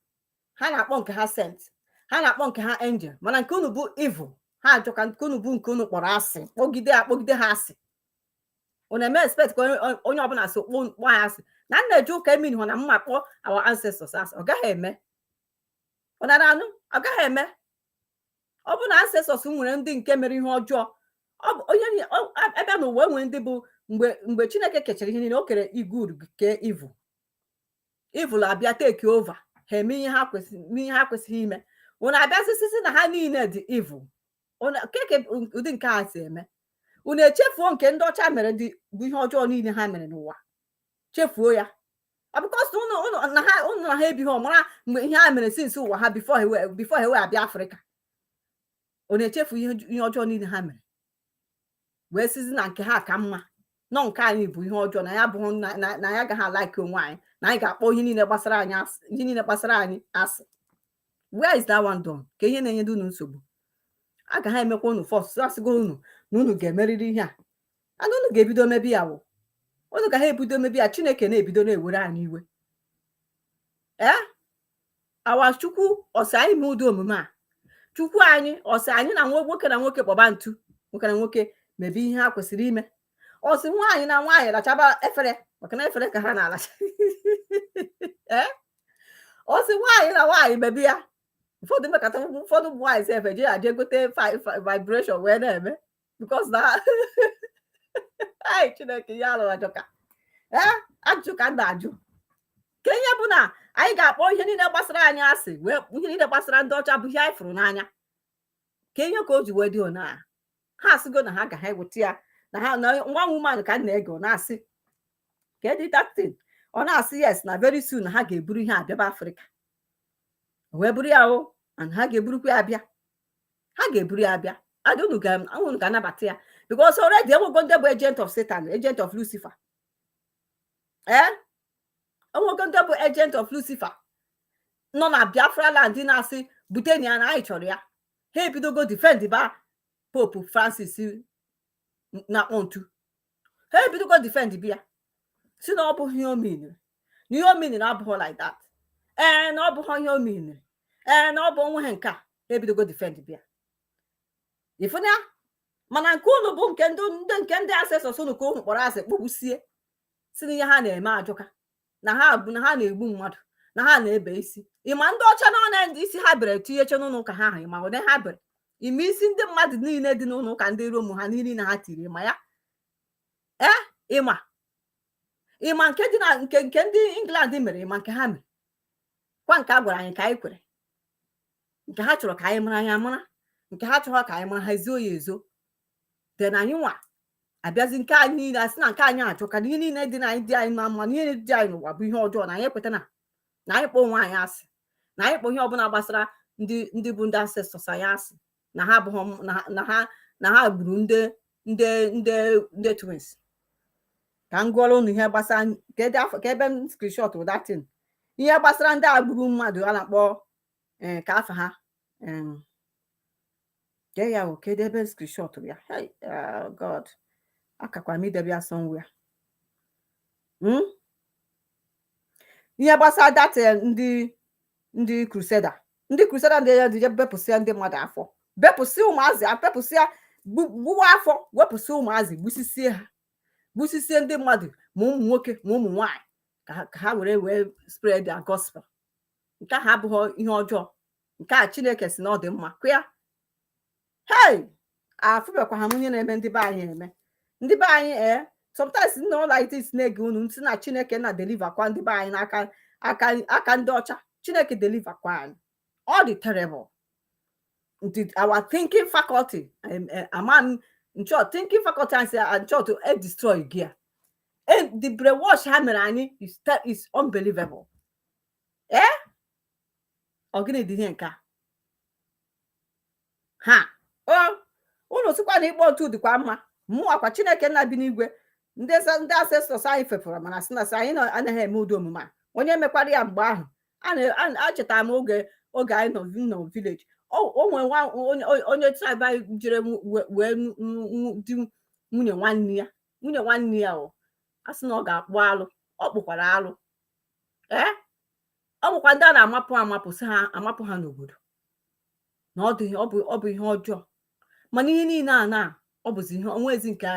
ha na-akpọ nke ha saint, ha na-akpọ nke ha angel, mana nke unu bụ evil. Ha ajọka. Nke unu bụ nke unu kpọrọ asị, kpọgide akpọgide ha asị. Unu eme expect ka onye ọbụla so kpọọ ha asị na nna eje ụka emini hụ na mma kpọọ our ancestors asị. Ọ gaghị eme. Ọ nara anụ, ọ gaghị eme. Ọ bụ na ancestors nwere ndị nke mere ihe ọjọọ. Ọ bụ onye ebe n'ụwa enwere ndị bụ mgbe Chineke kechara ihe niile, o kere good, kee evil. Evil abịa take over, ha eme ihe ha kwesịrị, ihe ha kwesịghị ime. Unu abịazisisi na ha niile dị evil. Keke ụdị nke a si eme? Unu echefuo nke ndị ọcha mere dị bụ ihe ọjọọ niile ha mere n'ụwa, chefuo ya. Ọ because unu na ha ebighị ọmara mgbe ihe ha mere since ụwa ha, before ha wee abịa Afrịka. Ọ na-echefu ihe ọjọọ niile ha mere, wee sizi na nke ha ka mma, nọ nke anyị bụ ihe ọjọọ, na ya abụghị na ya agaghị a-like onwe anyị, na anyị ga-akpọ ihe niile gbasara anyị asị, ihe niile gbasara anyị asị. Where is that one done? Ka ihe na-enye unu nsogbu, a ga ha emekwa unu force, asịgo unu na unu ga-emerịrị ihe a, and unu ga-ebido mebi ya, wụ unu ga ha ebido mebi ya. Chineke na-ebido na-ewere anyị iwe. Ee, awa Chukwu ọsị anyị mee ụdị omume a? Chukwu anyị ọsị anyị na nwoke na nwoke kpọba ntu, nwoke na nwoke mebe ihe ha kwesịrị ime? Ọsị nwaanyị na nwaanyị rachaba efere, maka na efere ka ha na-alacha? Ee, ọsị nwaanyị na nwaanyị mebe ya? Ụfọdụ mekata, ụfọdụ ụmụ nwaanyị sef eje aje gote vibration wee na-eme, because na ai, Chineke, ihe alụrụ ajọka. Ee, ajụjụ ka m na-ajụ, ka ihe bụ na anyị ga-akpọ ihe niile gbasara anyị asị, wee ihe niile gbasara ndị ọcha bụ ihe anyị fụrụ n'anya? Ka ihe ka o ji wee dị ona ha asịgo na ha ga ha eweta ya na ha na nwa woman ka m na-ege, ọ na-asị kedu that thing, ọ na-asị yes, na very soon ha ga-eburu ihe abịaba Afrịka, wee buru ya o, and ha ga-eburukwa ya abịa, ha ga-eburu ya abịa, and unu ga-anabata ya, because already enwego ndị bụ agent of Satan, agent of Lucifer. Ee, enwego ndị bụ agent of Lucifer nọ na Biafra land na-asị buteni ya, na anyị chọrọ ya. Ha ebidogo defend ba Pope Francis na-akpọ ntu. Ha ebidogo defend bịa si na ọ bụghị ihe o meaniri, na ihe o meaniri abụghị like that. Ee, na ọ bụghị ihe o meaniri. Ee, na ọ bụ onwe ha nke a. Ha ebidogo defend bịa ịfụnya. Mana nke unu bụ nke ndị nke ndị ancestors unu ka unu kpọrọ asị, kpọgbusie, si na ihe ha na-eme ajụka, na ha bụ na ha na-egbu mmadụ, na ha na-ebe isi. Ịma ndị ọcha na ọ na isi ha bere tinyeche n'ụlọ ụka ha ahụ? Ịma ụdị ha bere ime isi ndị mmadụ niile dị n'ụlọ ụka ndị Rom ha niile na ha tiri? Ịma ya? Ee, ịma nke dị na nke ndị England mere? Ịma nke ha mere kwa? Nke a gwara anyị ka anyị kwere, nke ha chọrọ ka anyị mara, anyị amara, nke ha chọrọ ka anyị mara, ha ezo ya ezo. Then anyị nwa abịazi nke anyị niile, asị na nke anyị achọ ka ihe niile dị na anyị dị anyị na mma, na ihe dị anyị n'ụwa bụ ihe ọjọọ, na anyị ekweta na anyị kpọọ onwe anyị asị, na anyị kpọọ ihe ọbụla gbasara ndị bụ ndị ancestors anyị asị, na ha abụghị na ha gburu ndị twins. Ka m gụọrọ unu ihe gbasara kedu afọ ka ebe m screenshot datin, ihe gbasara ndị a gburu mmadụ a na-akpọ ka afa ha ke ya o. Kedu ebe screenshot ya? Hey, God, akakwa m idebe ya somewhere. Ihe gbasara that ndị crusader, ndị crusader, ndị ya dị bepụsịa ndị mmadụ afọ, bepụsịa ụmụazị, bepụsịa, gbuwa afọ, wepụsịa ụmụazị, gbusisie ha, gbusisie ndị mmadụ, ma ụmụ nwoke ma ụmụ nwanyị, ka ha were wee spread their gospel. Nke ahụ abụghị ihe ọjọọ? Nke a Chineke si na ọ dị mma kwa ya. Hey, afụbekwa ha m ihe na-eme ndị be anyị, eme ndị be anyị. Ee, sometimes nọ like this na-ege unu ntị na Chineke na deliver kwa ndị be anyị n'aka aka ndị ọcha. Chineke deliver kwa anyị. Ọ dị terrible. Our thinking faculty, ama nchọ thinking faculty anyị si nchọ to destroy gear. The brainwash ha mere anyị is unbelievable. Ee, ọ gịnị dị ihe nke a ha? O unu sịkwa na ịkpọ otu dịkwa mma. Mụnwa kwa, Chineke nna bi n'igwe, ndị ancestors anyị fefụrụ, mana sị na sị anyị anaghị eme ụdị omume a. Onye mekwara ya mgbe ahụ, achetara m oge anyị nọ village, o nwere nwa onye tribe anyị jere wee di nwunye nwanne ya, nwunye nwanne ya. O a sị na ọ ga-akpụ alụ, ọ kpụkwara alụ. Ee, ọ bụkwa ndị a na-amapụ amapụ, sị ha amapụ ha n'obodo, na ọ dị ọ bụ ihe ọjọọ. Mana ihe niile a na ọ bụzi ihe onwezi nke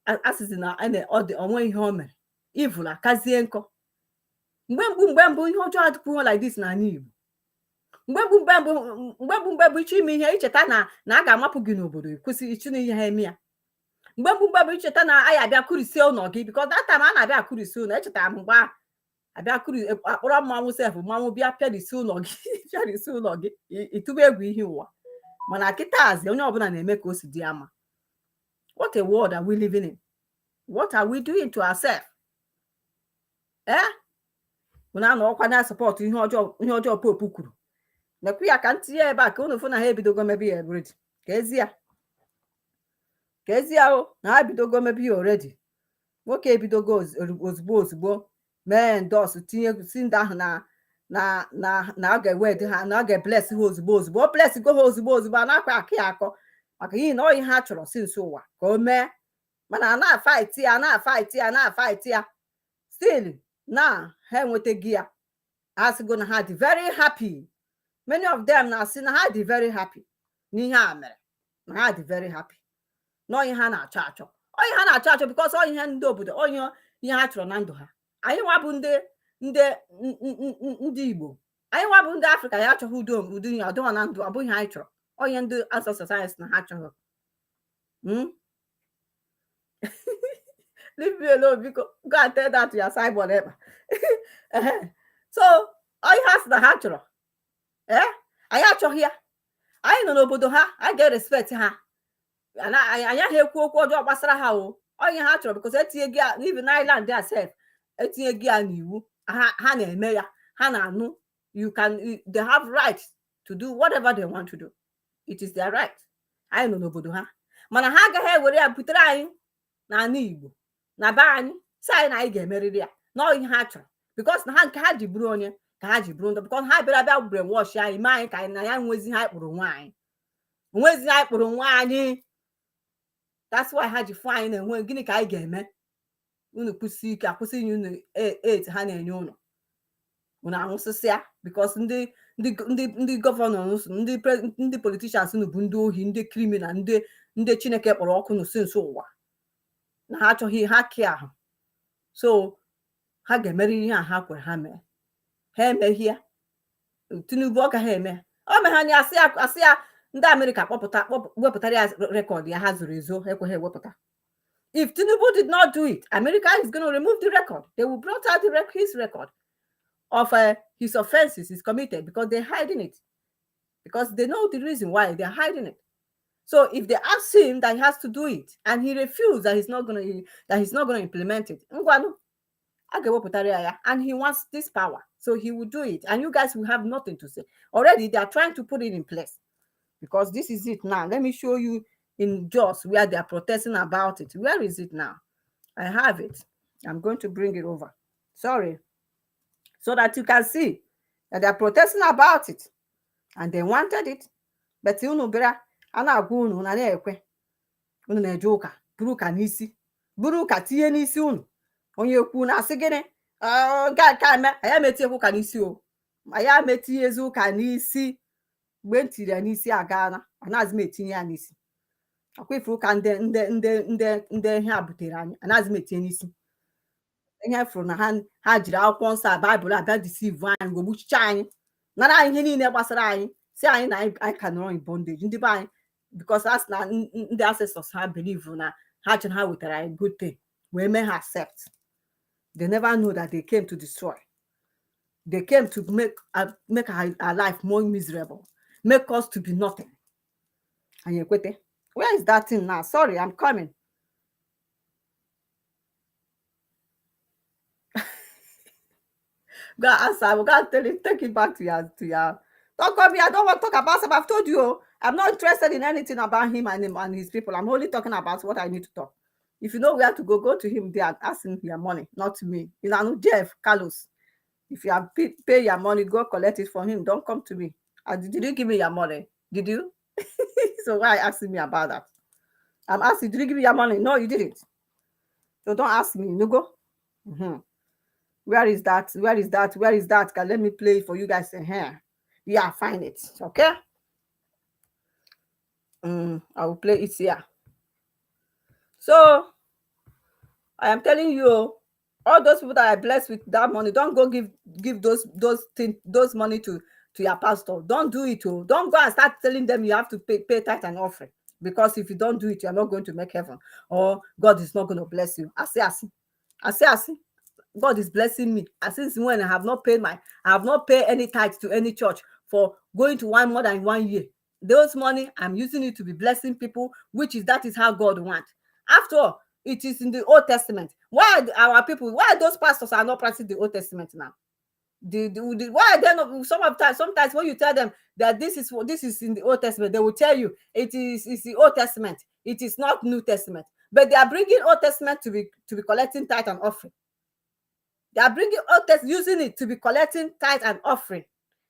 asịzi na ọ dị onwe ihe o mere ivụl akazie nkọ. Mgbe mbụ ihe ọjọọ adịkwughị like this n'ala Igbo. Mgbe mbụ ịchọ ime ihe, icheta na a ga-amapụ gị n'obodo, kwụsị ịchụ na ihe ha eme ya. Mgbe mbụ icheta na anyị abịa kụrisie ụlọ gị, because that time a na-abịa akụrisi ụlọ. Echetara m mgbe ahụ abịa kụri, akpọrọ mmanwụ sef, mmanwụ bịa pịarisi ụlọ gị, pịarisi ụlọ gị, ịtụba egwu ihe ụwa. Mana kịtazi, onye ọbụla na-eme ka o si dị ya mma. What a world are we living in? What are we doing to ourselves? Ee, unu anọkwa na support ihe ọjọọ, ihe ọjọọ Pope kwuru. Nekwu ya ka m tinye ebe a ka unu fụ na ha ebidogo mebe ya already. Ka ezi ya, ka ezi ya o na ha bidogo mebe ya already. Nwoke ebidogo ozugbo ozugbo mee endorse, tinye si ndị ahụ na a ga-ewed ha, na a ga-ebless ha ozugbo ozugbo. O bless go ha ozugbo ozugbo. A na-akwa akị ya akọ maka ihe na ọ ihe ha chọrọ since ụwa ka o mee, mana a na-afight ya, na-afight ya, na-afight ya. Still na ha enwetaghị ya. Ha sịgo na ha dị very happy. Many of them na-asị na ha dị very happy n'ihe a mere, na ha dị very happy na ihe ha na-achọ achọ, ọ ihe ha na-achọ achọ, because ọ ihe ndị obodo, onye ihe ha chọrọ na ndụ ha. Anyị nwa bụ ndị Igbo, anyị nwa bụ ndị Afrịka, ya achọghị udo, udo ya ọdịghọ na ndụ. Ọ bụghị anyị chọrọ onye ndị ancestors anyị sị na ha chọghị. Leave me alone, biko. Go and tell that to your Simon Ekpa. So ọ ihe ha sị na ha chọrọ, ee, anyị achọghị ya. Anyị nọ n'obodo ha, anyị ga-respect ha. Anyị agaghị ekwu okwu ọjọọ gbasara ha o. Ọ ihe ha chọrọ, because etinye gị even Ireland a sef, etinye gị ya n'iwu, ha na-eme ya, ha na-anụ. You can they have right to do whatever they want to do. It is their right. Anyị nọ n'obodo ha, mana ha agaghị ewere ya butere anyị n'ala Igbo na be anyị, si anyị na anyị ga-emerịrị ya. Na ihe ha chọrọ, because na ha nke ha ji bụrụ onye ka ha ji bụrụ ndị, because ha bịara bịa brainwash anyị, mee anyị ka anyị na ya nwezi ha kpụrụ nwa anyị, nwezi anyị kpụrụ nwa anyị. That's why ha ji fụ anyị na-enwe. Gịnị ka anyị ga-eme? Unu kwụsị ike, akwụsị inye unu eight ha na-enye unu, unu anwụsịsịa, because ndị governor, ndị politicians unu bụ ndị ohi, ndị criminal, ndị Chineke kpọrọ ọkụ n'usi nso ụwa na ha achọghị ha kia ahụ. So ha ga-emerịrị ihe a ha kwere ha mee. Ha emeghị ya, Tinubu ọ gaghị eme. O meghe anya asị ya, asị ya ndị Amerịka kpọpụta, wepụtara ya record ya ha zoro ezo, ekweghị ewepụta. If Tinubu did not do it, America is going to remove the record. They will blot out his record of his offenses he's committed, because they're hiding it, because they know the reason why they're hiding it. So if they ask him that he has to do it and he refused, that he's not going to implement it, ngwanu, a ga-ewepụtara ya ya. And he wants this power, so he will do it, and you guys will have nothing to say. Already they are trying to put it in place, because this is it now. Let me show you in Jos where they are protesting about it. Where is it now? I have it. I'm going to bring it over, sorry, so that you can see that they are protesting about it and they wanted it. But unu bịara a na-agwa unu na na-ekwe unu na-eje ụka, buru ụka n'isi, buru ụka tinye n'isi unu. Onye kwu na-asị gịnị? Nke a nke a eme anyị emetinyekwa ụka n'isi o. Anyị ametinyezi ụka n'isi. Mgbe m tiri ya n'isi agaala, anaghịzi m etinye ya n'isi. Ọkwa ife ụka ndị ihe a butere anyị, anaghịzi m etinye n'isi. Ihe fụrụ na ha jiri akwụkwọ nsọ a, Baịbụl, abịa deceive anyị, gogbuchicha anyị, nara anyị ihe niile gbasara anyị, si anyị na anyị ka nọrọ in bondage, ndị be anyị, because a sị na ndị ancestors ha believe na ha chere ha wetara anyị good thing wee mee ha accept. They never know that they came to destroy. They came to make our life more miserable, make us to be nothing. Anyị ekwete. Where is that thing now? Sorry, I'm coming. Go answer. I will go and tell it, take it back to your. Don't come here. I don't want to talk about him. I've told you, I'm not interested in anything about him and his people. I'm only talking about what I need to talk. If you know where to go, go to him there and ask him your money, not me. You know, Jeff Carlos. If you have pay your money, go collect it from him. Don't come to me. Did you give me your money? Did you? So why asking me about that? I'm asking, did you give me your money? No, you didn't. So don't ask me. No go. Where is that? Where is that? Where is that? Can let me play it for you guys in here. Yeah, find it. Okay. I will play it here. So I am telling you, all those people that are blessed with that money, don't go give those things, those money to your pastor. Don't do it. Oh, don't go and start telling them you have to pay tithe and offering. Because if you don't do it, you are not going to make heaven, or God is not going to bless you. I say, I see, I say, I see. God is blessing me. And since when I have not paid any tithe to any church for going to one more than 1 year. Those money, I'm using it to be blessing people, which is that is how God wants. After all, it is in the Old Testament. Why are our people, why those pastors are not practicing the Old Testament now? The why then some of time sometimes when you tell them that this is in the Old Testament, they will tell you it's the Old Testament, it is not New Testament. But they are bringing Old Testament to be collecting tithe and offering. They are bringing Old Testament, using it to be collecting tithe and offering.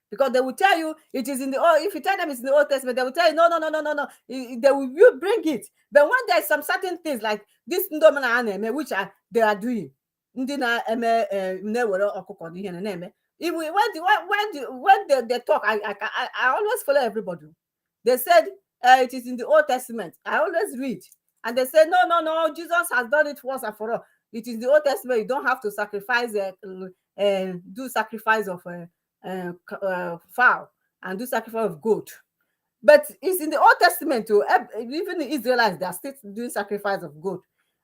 Because they will tell you it is in the old, if you tell them it's in the Old Testament, they will tell you no, no, no, no, no, no. They will you bring it. But when there's some certain things like this na, which are they are doing, ndị na-eme na-ewere ọkụkọ na ihe na na-eme, if we when the, when the, when they talk, I always follow everybody. They said it is in the Old Testament. I always read, and they say, No, no, no, Jesus has done it once and for all. It is the Old Testament. You don't have to sacrifice, do sacrifice of fowl and do sacrifice of goat." But it's in the Old Testament too. Even the Israelites, they are still doing sacrifice of goat.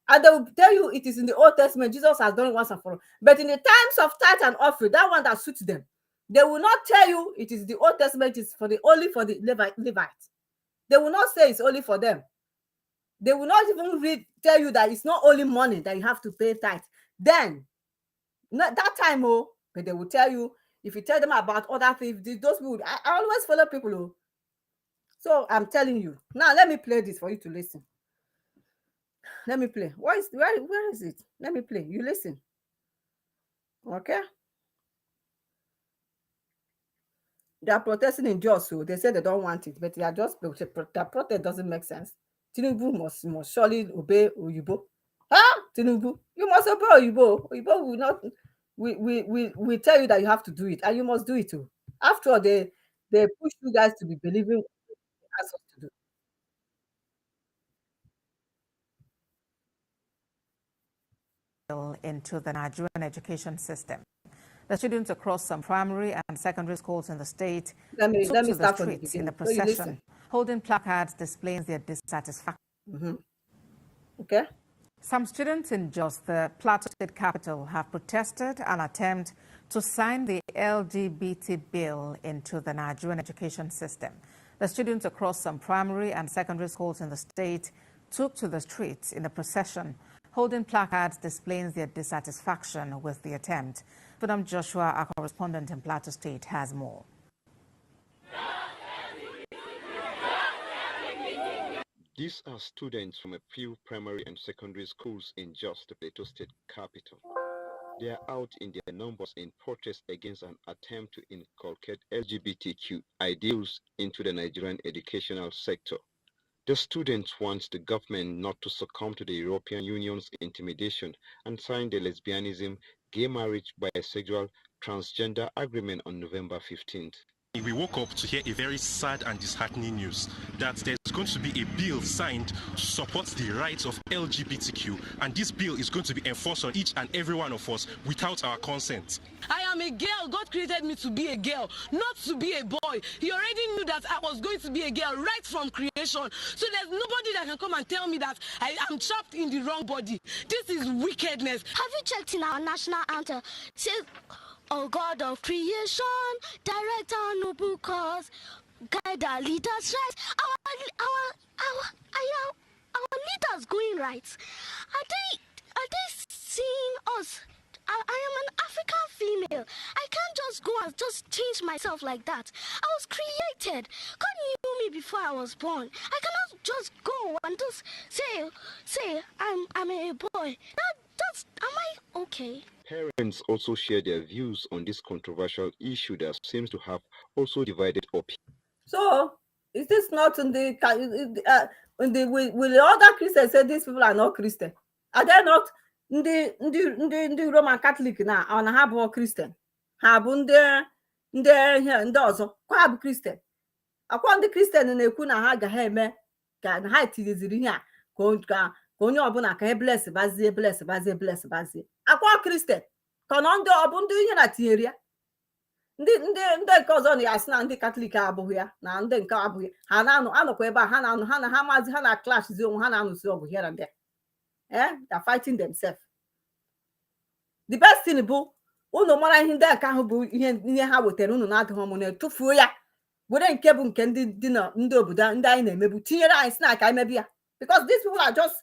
And they will tell you it is in the Old Testament. Jesus has done it once and for all. But in the times of tithe and offering, that one that suits them, they will not tell you it is the Old Testament, is for the only for the Levites. They will not say it's only for them. They will not even read, tell you that it's not only money that you have to pay tithe. Then, not that time, oh, but they will tell you, if you tell them about other things, those people, I always follow people. Oh. So I'm telling you. Now let me play this for you to listen. Let me play. What is where is it? Let me play. You listen. Okay. They are protesting in Jos, so they say they don't want it, but they are just, their protest doesn't make sense. Tinubu must surely obey Oyibo. Huh? Tinubu, you must obey Oyibo. Oyibo will not, we tell you that you have to do it, and you must do it too. After all, they push you guys to be believing what they ask us to do. Into the Nigerian education system. The students across some primary and secondary schools in the state Let me took let me to the start from the streets in beginning. the So you procession, listen. Holding placards displaying their dissatisfaction. Okay. Some students in Jos, the Plateau State capital, have protested an attempt to sign the LGBT bill into the Nigerian education system. The students across some primary and secondary schools in the state took to the streets in the procession, holding placards displaying their dissatisfaction with the attempt. Freedom Joshua, our correspondent in Plateau State, has more. These are students from a few primary and secondary schools in Jos, the Plateau State capital. They are out in their numbers in protest against an attempt to inculcate LGBTQ ideals into the Nigerian educational sector. The students want the government not to succumb to the European Union's intimidation and sign the lesbianism, gay marriage, bisexual, transgender agreement on November 15th. We woke up to hear a very sad and disheartening news that there's going to be a bill signed to support the rights of LGBTQ, and this bill is going to be enforced on each and every one of us without our consent. I am a girl. God created me to be a girl, not to be a boy. He already knew that I was going to be a girl right from creation. So there's nobody that can come and tell me that I am trapped in the wrong body. This is wickedness. Have you checked in our national anthem? Say, "Oh God of creation, direct our noble cause, guide our leaders right." Our leaders going right? Are they seeing us? I am an African female. I can't just go and just change myself like that. I was created. God knew me before I was born. I cannot just go and just say I'm a boy. Am I okay? Parents also share their views on this controversial issue that seems to have also divided opinion. So is this not in the will the other Christians say these people are not Christian? Are they not ndị Roman Catholic na ọ na ha bụ Christian? Ha bụ ndị ihe ndị ọzọ kwa ha bụ Christian. Akwa ndị Christian na-ekwu na ha agaghị eme ka na ha tinyeziri ihe a ka onye ọbụla ka e bless bazie, bless bazie, bless bazie. Akwa Christian ka na ndị ọ bụ ndị ihe na tinyere ya. Ndị nke ọzọ na-asị na ndị Katọlik abụghị ya na ndị nke abụghị ha na-anọ anọkwa ebe a ha na-anọ ha na ha maazị ha na clashzi onwe ha na-anụsi ọgụ here and there. They're fighting themselves. The best thing bụ unu mara ihe ndị nke ahụ bụ ihe ha wetara unu na-adịghị ọmụ na-etufuo ya were nke bụ nke ndị dị na ndị obodo ndị anyị na-emebu tinyere anyị si na ka anyị mebi ya, because these people are just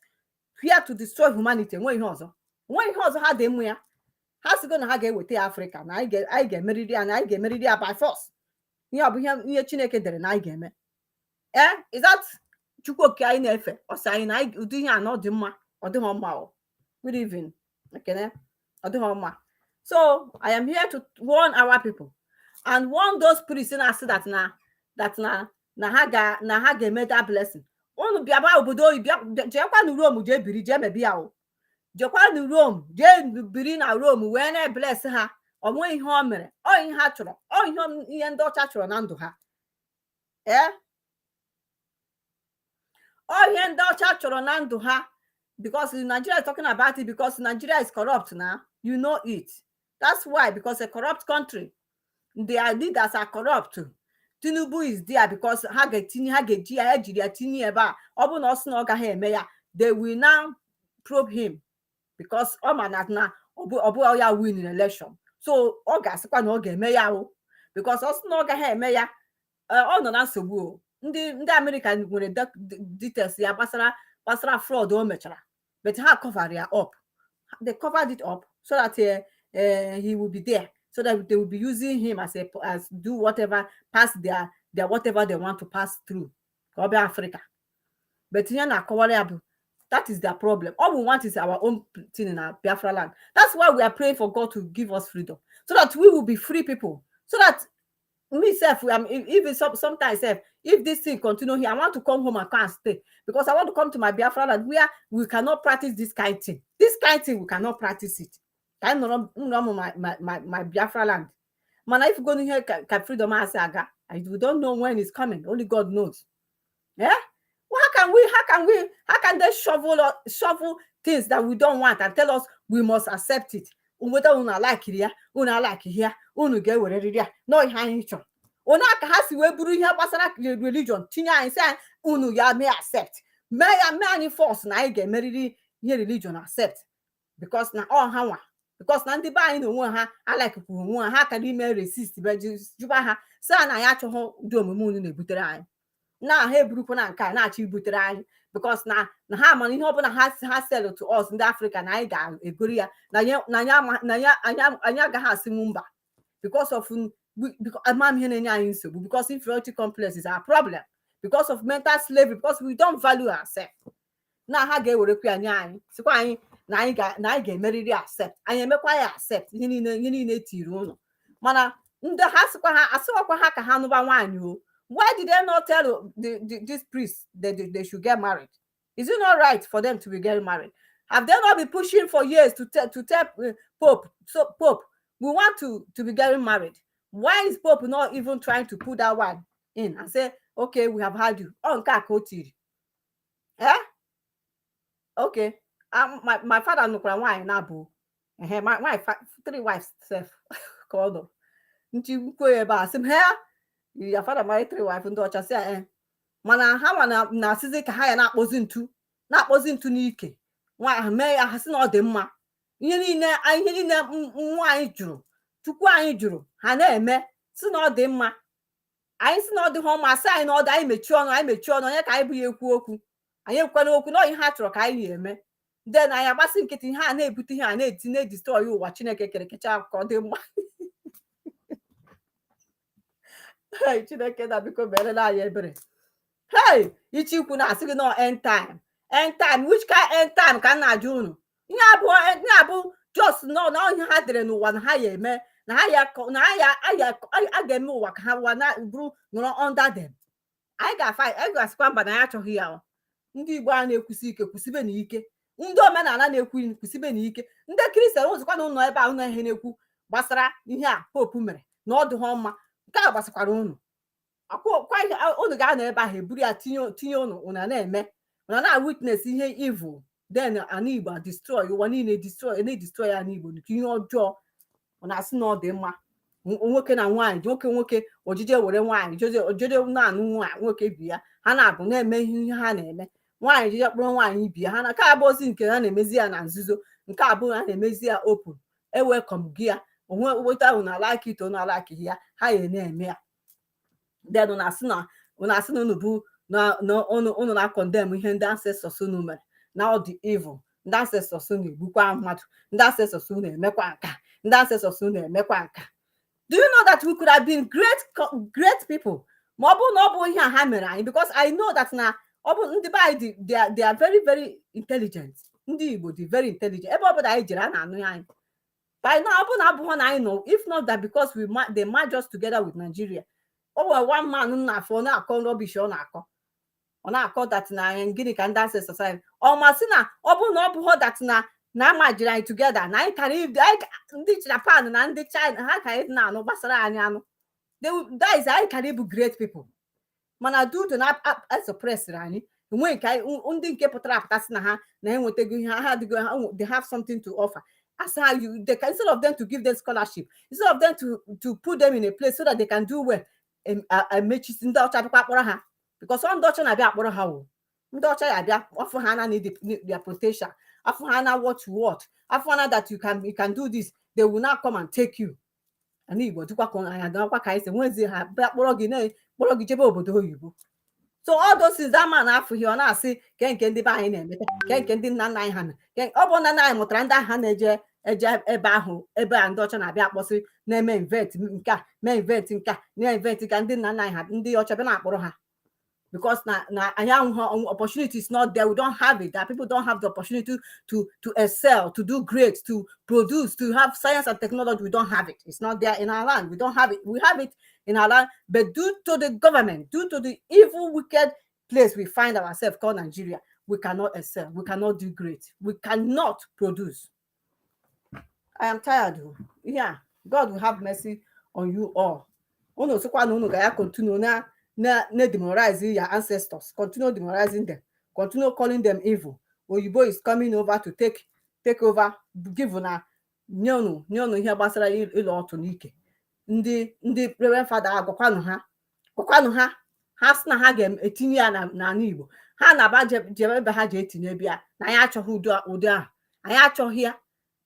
here to destroy humanity. Enwe ihe ọzọ, enwe ihe ọzọ ha dị mụ ya. Ha sigo na ha ga-eweta ya Afrịka, na anyị ga-emeriri ya, na anyị ga-emeriri ya by force. Ihe ọ bụ ihe Chineke dere na anyị ga-eme. Ee, is that Chukwu Okike anyị na-efe? Ọ sị anyị na anyị ụdị ihe a na ọ dị mma? Ọ dịghị mma o. Good evening, Ekene. Ọ dịghị mma. So I am here to warn our people and warn those priests na-asị that na ha ga-eme that blessing. Unu bịaba obodo oyi, bịa jeekwanụ Rome, jee biri, jee mebi ya o. Jekwanụ Rome, jee biri na Rome wee na-ebless ha. Ọ nweghị ihe o mere. Ọ ihe ha chọrọ, ọ ihe ndị ọcha chọrọ na ndụ ha. Ee, ọ ihe ndị ọcha chọrọ na ndụ ha, because Nigeria is talking about it because Nigeria is corrupt now. You know it. That's why, because a corrupt country, their leaders are corrupt. Tinubu is there because ha ga-etinye, ha ga-eji ya, ejiri ya tinye ebe a. Ọ bụrụ na ọ sị na ọ gaghị eme ya, they will now probe him because ọ ma na ọ bụ ya win in election. So ọ ga-asịkwa na ọ ga-eme ya o, because ọ sị na ọ gaghị eme ya, ọ nọ na nsogbu o. Ndị Amerịka nwere details ya gbasara fraud o mechara, but ha cover ya up. They covered it up so that he will be there, so that they will be using him as do whatever, pass their whatever they want to pass through ka ọ bịa Africa. But ihe na-akọwara ya bụ that is their problem. All we want is our own thing in our Biafra land. That's why we are praying for God to give us freedom so that we will be free people, so that me self, I'm even sometimes self, if this thing continue here, I want to come home and come and stay, because I want to come to my Biafra land where we cannot practice this kind thing. This kind thing, we cannot practice it. Ka anyị nọrọ nọrọ my Biafra land. Mana if go here ka freedom asị aga, we don't know when it's coming. Only God knows. Yeah. Well, how can they shovel things that we don't want and tell us we must accept it? Whether unu like ya, unu like ya, unu ga-ewererịrị ya nọ ihe anyị chọrọ. Onye aka ha si wee buru ihe gbasara religion tinye anyị, sị anyị unu ya mee accept, mee ya, mee anyị force na anyị ga-emerịrị ihe religion accept, because na ọ ha nwa, because na ndị be anyị na onwe ha alikekwuru onwe ha, ha kara ime resist be jụba ha, sị ha na anyị achọghị ụdị omume unu na-ebutere anyị, na ha eburukwa na nke a na-achọ ibutere anyị, because na ha mara ihe ọbụla ha sell to us ndị Afrịka na anyị ga-egori ya, na anyị agaghị asịnwu mba, because of ama m ihe na-enye anyị nsogbu, because inferiority complex is our problem, because of mental slavery, because we don't value ourselves. Na ha ga-ewerekwa ya nye anyị, sịkwa anyị na anyị ga-emerịrị accept. Anyị emekwa ya accept, ihe niile etiri ụlọ. Mana ndị ha sịkwa ha asịwakwa ha ka ha nụba nwaanyị o. Why did they not tell this priest that they should get married? Is it not right for them to be getting married? Have they not been pushing for years to tell Pope, so Pope, we want to be getting married? Why is Pope not even trying to put that one in and say, "Okay, we have had you"? Oh, nke a ka o tiri. Eh, okay. My father nụkwara nwaanyị na-abụ ehe, my three wives sef ka ọ nọ nchi nkwo ebe a, sị m ha, "Your father married three wives?" Ndị ọcha sị ya eh. Mana ha nwa na-asịzi ka ha ya na-akpọzi ntu n'ike nwa mee ya. Ha sị na ọ dị mma. Ihe niile nwaanyị jụrụ, Chukwu anyị jụrụ, ha na-eme, sị na ọ dị mma. Anyị sị na ọ dịghị mma, sị anyị na ọ dị, anyị mechie ọnụ, anyị mechie ọnụ. Onye ka anyị bụ ya ekwu okwu? Anyị ekwukwana okwu na ihe ha chọrọ ka anyị na-eme. Then anyị agbasị nkịtị. Ihe a na-ebute, ihe a na-eti, na-edestroy ụwa Chineke kere kecha ka ọ dị mma. Hey, Chineke na biko merela anyị ebere. Hey, ichi ikwu na-asị gị nọ end time, end time. Which kind end time ka m na-ajụ unu? Ihe abụọ, ihe abụ just nọ na ihe ha dere n'ụwa na ha ya eme, na ha ya na ha ya a ga-eme ụwa ka ha ụwa na bụrụ nọrọ under them. Anyị ga-afa, anyị ga-asịkwa mba na anyị achọghị ya o. Ndị Igbo a na-ekwusi ike, kwụsibe na ike. Ndị omenala na-ekwu, kwụsibe na ike. Ndị Kristian ụzọkwa na ụlọ ebe ahụ na ihe na-ekwu gbasara ihe a Pope mere na ọ dịghọ mma. Nke a gbasakwara unu kwa ihe unu ga-anọ ebe ahụ eburu ya tinye unu, unu na-eme, unu na witness ihe evil. Then ana Igbo destroy, ụwa niile destroy, na-destroy ana Igbo nke ihe ọjọọ. Ọ na-asị na ọ dị mma. Nwoke na nwaanyị, nwoke ojije were nwaanyị ojeje na-anụ nwoke bi ya, ha na-abụ na-eme ihe ha na-eme. Nwaanyị jije kpọrọ nwaanyị bi ya, ha na nke abụ ozi nke ha na-emezi ya na nzuzo, nke abụọ ha na-emezi ya open. Ewelcome gị ya onwe weta unu like it, unu like ya, ha ya na-eme ya. Then unu asị na unu bụ na unu na-acondemn ihe ndị ancestors unu mere, na ọ dị evil. Ndị ancestors unu egbukwa mmadụ, ndị ancestors unu emekwa nka. Ndị Ndị ancestors unu emekwa nka. Do you know that we could have been great, great people ma ọ bụrụ na ọ bụ ihe a ha mere anyị? Because I know that na ọ bụ ndị be anyị dị, they are very, very intelligent. Ndị Igbo dị very intelligent. Ebe ọ bụla anyị jere, a na-anụ ya anyị. By now, ọ bụ na abụghọ na anyị nọ, if not that because we they merge us together with Nigeria. O nwere one man na-afọ, ọ na-akọ rubbish, ọ na-akọ that na gịnị ka ndị ancestors anyị ọ masị na ọ bụrụ na ọ bụghọ that na amajiri anyị together, na anyị kara ndị Japan na ndị China ha ka anyị na-anụ gbasara anyị anụ. That is, anyị kara ịbụ great people, mana due to na suppressịrị anyị, enweghị nke ndị nke pụtara apụta sị na ha na-enwetago ihe ha adịgo ha, they have something to offer. As how you they can, instead of them to give them scholarship, instead of them to put them in a place so that they can do well, emechisi ndị ọcha bịakwa akpọrọ ha, because ọ ndị ọcha na-abịa akpọrọ ha wụ ndị ọcha ya abịa afọ ha na their potential, afọ ha na what you want, afọ ha na that you can do this, they will not come and take you. Ana Igbo dịkwa ka anyị adịkwa ka anyị si nwezi ha bịa kpọrọ gị, na kpọrọ gị jebe obodo oyibo. So all those things that man afụghị, ọ na-asị ke nke ndị be anyị na-emeta, ke nke ndị nna nna anyị ha na ọ bụ nna nna anyị mụtara ndị agha na-eje eje ebe ahụ, ebe a ndị ọcha na-abịa akpọsị, na-eme invent nke a, mee invent nke a, na-invent ka ndị nna nna anyị ha, ndị ọcha bịa na-akpọrọ ha, because na anyị ahụghị opportunity is not there. We don't have it, that people don't have the opportunity to excel, to do great, to produce, to have science and technology. We don't have it. It's not there in our land. We don't have it. We have it in our land, but due to the government, due to the evil, wicked place we find ourselves called Nigeria, we cannot excel, we cannot do great, we cannot produce. I am tired oh. Yeah, God will have mercy on you all. Unu sịkwa na unu ga ya continue na demoralize your ancestors, continue demoralizing them, continue calling them evil. Oyibo is coming over to take over, give una, nye unu ihe gbasara ịlụ ọtụ n'ike. Ndị reverend father, agwakwanụ ha, gwakwanụ ha, ha sị na ha ga-etinye ya n'ala Igbo. Ha na-aba jebe ebe ha ji etinye bịa na anyị achọghị ụdị ahụ, anyị achọghị ya.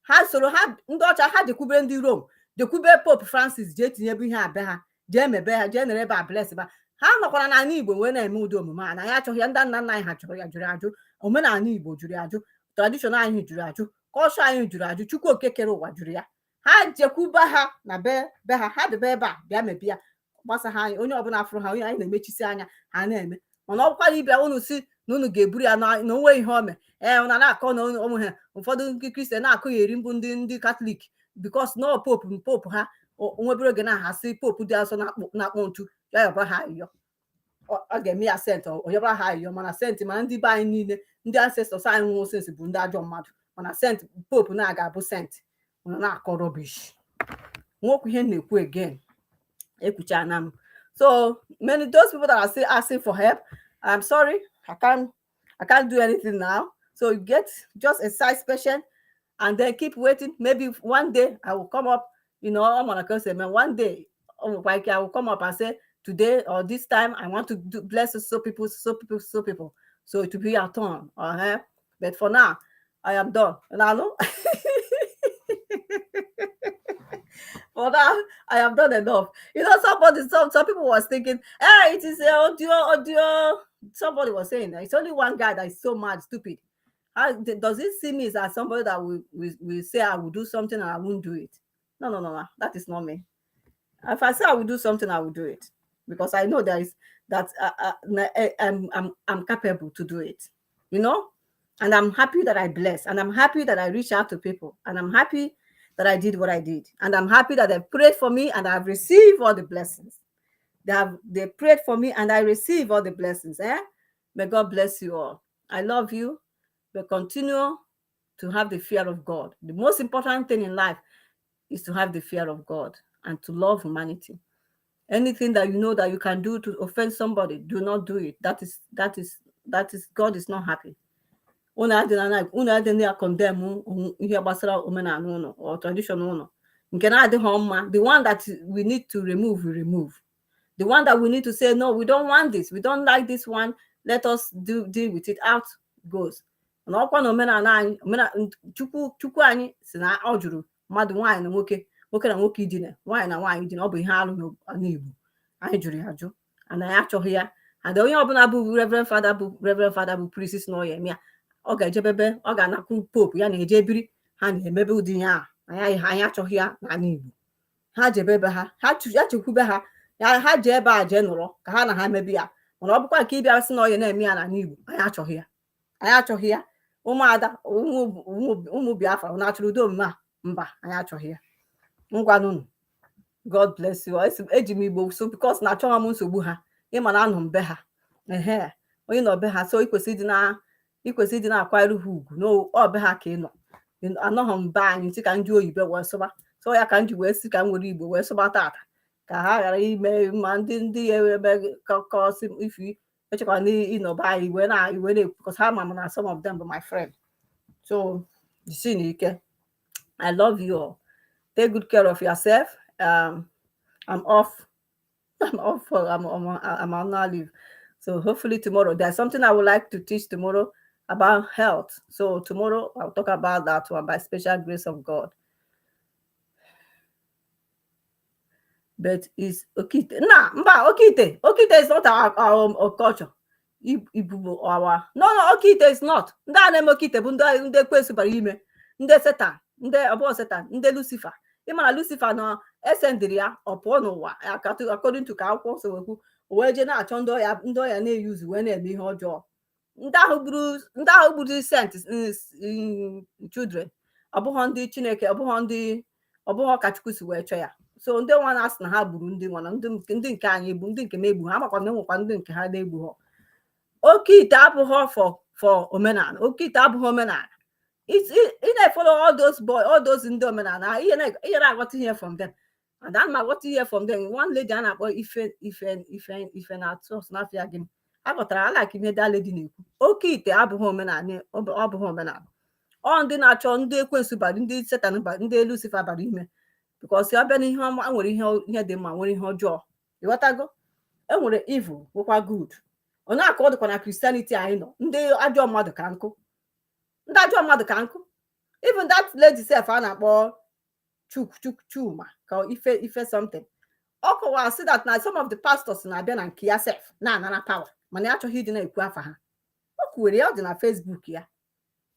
Ha soro ha ndị ọcha ha jekwube ndị Rome, jekwube Pope Francis, jee tinyebe ihe abịa ha, jee mebe ha, jee nere ebe a bless ba. Ha nọkwara n'ala Igbo wee na-eme ụdị omume a na anyị achọghị ya. Ndị nna nna anyị ha jụrụ ya, jụrụ ajụ. Omenala Igbo jụrụ ya ajụ, tradition anyị jụrụ ajụ, kọlchọ anyị jụrụ ajụ, Chukwu oke kere ụwa jụrụ ya. Ha jekwuba ha na be ha, ha debe ebe a bịa mebie ya gbasa ha. Anyị, onye ọbụla fụrụ ha, onye anyị na-emechisi anya ha na-eme. Mana ọ bụkwara ịbịa unu si na unu ga-eburu ya na onwe ihe ome ee, na na-akọ na onwe ha. Ụfọdụ ndị Kristian na-akụ ya eri mbụ, ndị Katọlik, because na pope ha nwebere oge na ha sị pope dị asọ na-akpọ ntu ya yọba ha ayọ, ọ ga-eme ya saint, ọ yọbara ha ayọ. Mana saint, mana ndị be anyị niile, ndị ancestors anyị nwụrụ since bụ ndị ajọ mmadụ, mana saint pope na-aga abụ saint. Mana na-akọ rubbish nwokwu. Ihe m na-ekwu again, ekwuchana m. So many those people that are still asking for help, I'm sorry, I can't do anything now. So you get just a size patient and then keep waiting. Maybe one day I will come up. I'm gonna say, man, one day, oh, like I will come up and say, today or this time I want to do bless so people, so people, so people. So it will be your turn. But for now, I am done. And I know for now I have done enough. Some people was thinking, hey, it is audio, audio. Somebody was saying it's only one guy that is so mad, stupid. How does it see me as somebody that will say I will do something and I won't do it? No, no, no, no. That is not me. If I say I will do something, I will do it because I know there is that I'm capable to do it. And I'm happy that I bless, and I'm happy that I reach out to people, and I'm happy that I did what I did, and I'm happy that they prayed for me and I've received all the blessings. They prayed for me and I receive all the blessings. Eh? May God bless you all. I love you. But continue to have the fear of God. The most important thing in life is to have the fear of God and to love humanity. Anything that you know that you can do to offend somebody, do not do it. That is God is not happy. Unu adịna ya condemn ihe gbasara omenala unu or tradition unu nke na-adịghị mma. The one that we need to remove, we remove. The one that we need to say, no, we don't want this, we don't like this one, let us do deal with it, out goes. Na ọkwa na omenala anyị, Chukwu, Chukwu anyị si na ọ jụrụ mmadụ nwaanyị na nwoke, nwoke na nwoke idina, nwaanyị na nwaanyị idina. Ọ bụ ihe alụ n'ala Igbo. Anyị jụrụ ya ajụ and anyị achọghị ya. And onye ọbụla bụ reverend father, bụ reverend father, bụ priest, na ọ ya eme ya, ọ ga-ejebebe, ọ ga-anakwu pope ya na-eje ebiri ha na-emebe ụdị ihe a. Anyị achọghị ya n'ala Igbo. Ha jebe ebe ha, ha ya chekwube ha ya, ha jee ebe a jee nọrọ ka ha na ha mebi ya. Mana ọ bụkwa nke ịbịa sị na ọ ya na-eme ya n'ala Igbo, anyị achọghị ya, anyị achọghị ya. Ụmụada, ụmụ Biafra na-achọrọ udo omume a? Mba, anyị achọghị ya. Ngwanụnụ, God bless you. Eji m Igbo so because na achọghị m nsogbu ha. Ịma na anọ m be ha, ehe, onye nọ be ha, so ikwesị ịdị na-akwanyere ha ugwu n'ọbe ha ka ị nọ. Anọghị m be anyị ntị ka ndị oyibo wee sụba. So ya ka m ji wee sị ka m were Igbo wee sụba tata, ka ha ghara ime ma ndị ya ebe kọsị ifi echekwa na ịnọbe anyị wee na iwe na-ekwu, because ha ma m na some of them bụ my friend. So jisi n'ike. I love you all. Take good care of yourself. I'm off. I'm off for I'm on leave. So hopefully tomorrow there's something I would like to teach tomorrow about health. So tomorrow I'll talk about that one by special grace of God. But is Okite nah mba, Okite, Okite is not our culture. Ibu our, no, Okite is not. Ndị a na-eme Okite bụ ndị ekwensu bara ime, ndị Setan, ndị ọbụ Setan, ndị Lucifer. Ịma na Lucifer na esendịrị ya, ọ pụọ n'ụwa, according to ka akwụkwọ nsọ wekwu, o wee jee na-achọ ndị ọya na-eyuzu wee na-eme ihe ọjọọ. Ndị ahụ gburu saint children, ọ bụghọ ndị Chineke, ọ bụghọ ndị, ọ bụghọ ka Chukwu si wee chọọ ya. So ndị nwa na-asị na ha gburu ndị nwa na ndị nke anyị bụ ndị nke m egbu ha, amakwa na enwekwa ndị nke ha na-egbu ha. Oke ite abụghọ for omenala. Oke ite abụghị omenala. Ị na-efollow all those boy, all those ndị omenala, ihe na-aghọta ihe from them, and ana m aghọta ihe from them. One lady a na-akpọ Ife Ife na-atụ n'afịa gịnị aghọtara alike ihe that lady na-ekwu. Oke ite abụghị omenala, ọ bụghị omenala. Ọ ndị na-achọ ndị ekwensu bara, ndị Setan bara, ndị Lucifer bara ime, because ọ bịa n'ihe ọma, nwere ihe dị mma, nwere ihe ọjọọ. Ịghọtago? E nwere evil, nwekwa good. Ọ na-akọ ọ dịkwa na Christianity anyị nọ, ndị ajọ mmadụ ka nkụ, ndị ajọ mmadụ ka nkụ. Even that lady sef a na-akpọ Chuk Chuk Chuma ka Ife something, ọ kọwara sị that na some of the pastors na-abịa na nke ya sef na-anara power, mana ya achọghị ịdị na-ekwu afa ha. O kwuwere ya, ọ dị na Facebook ya.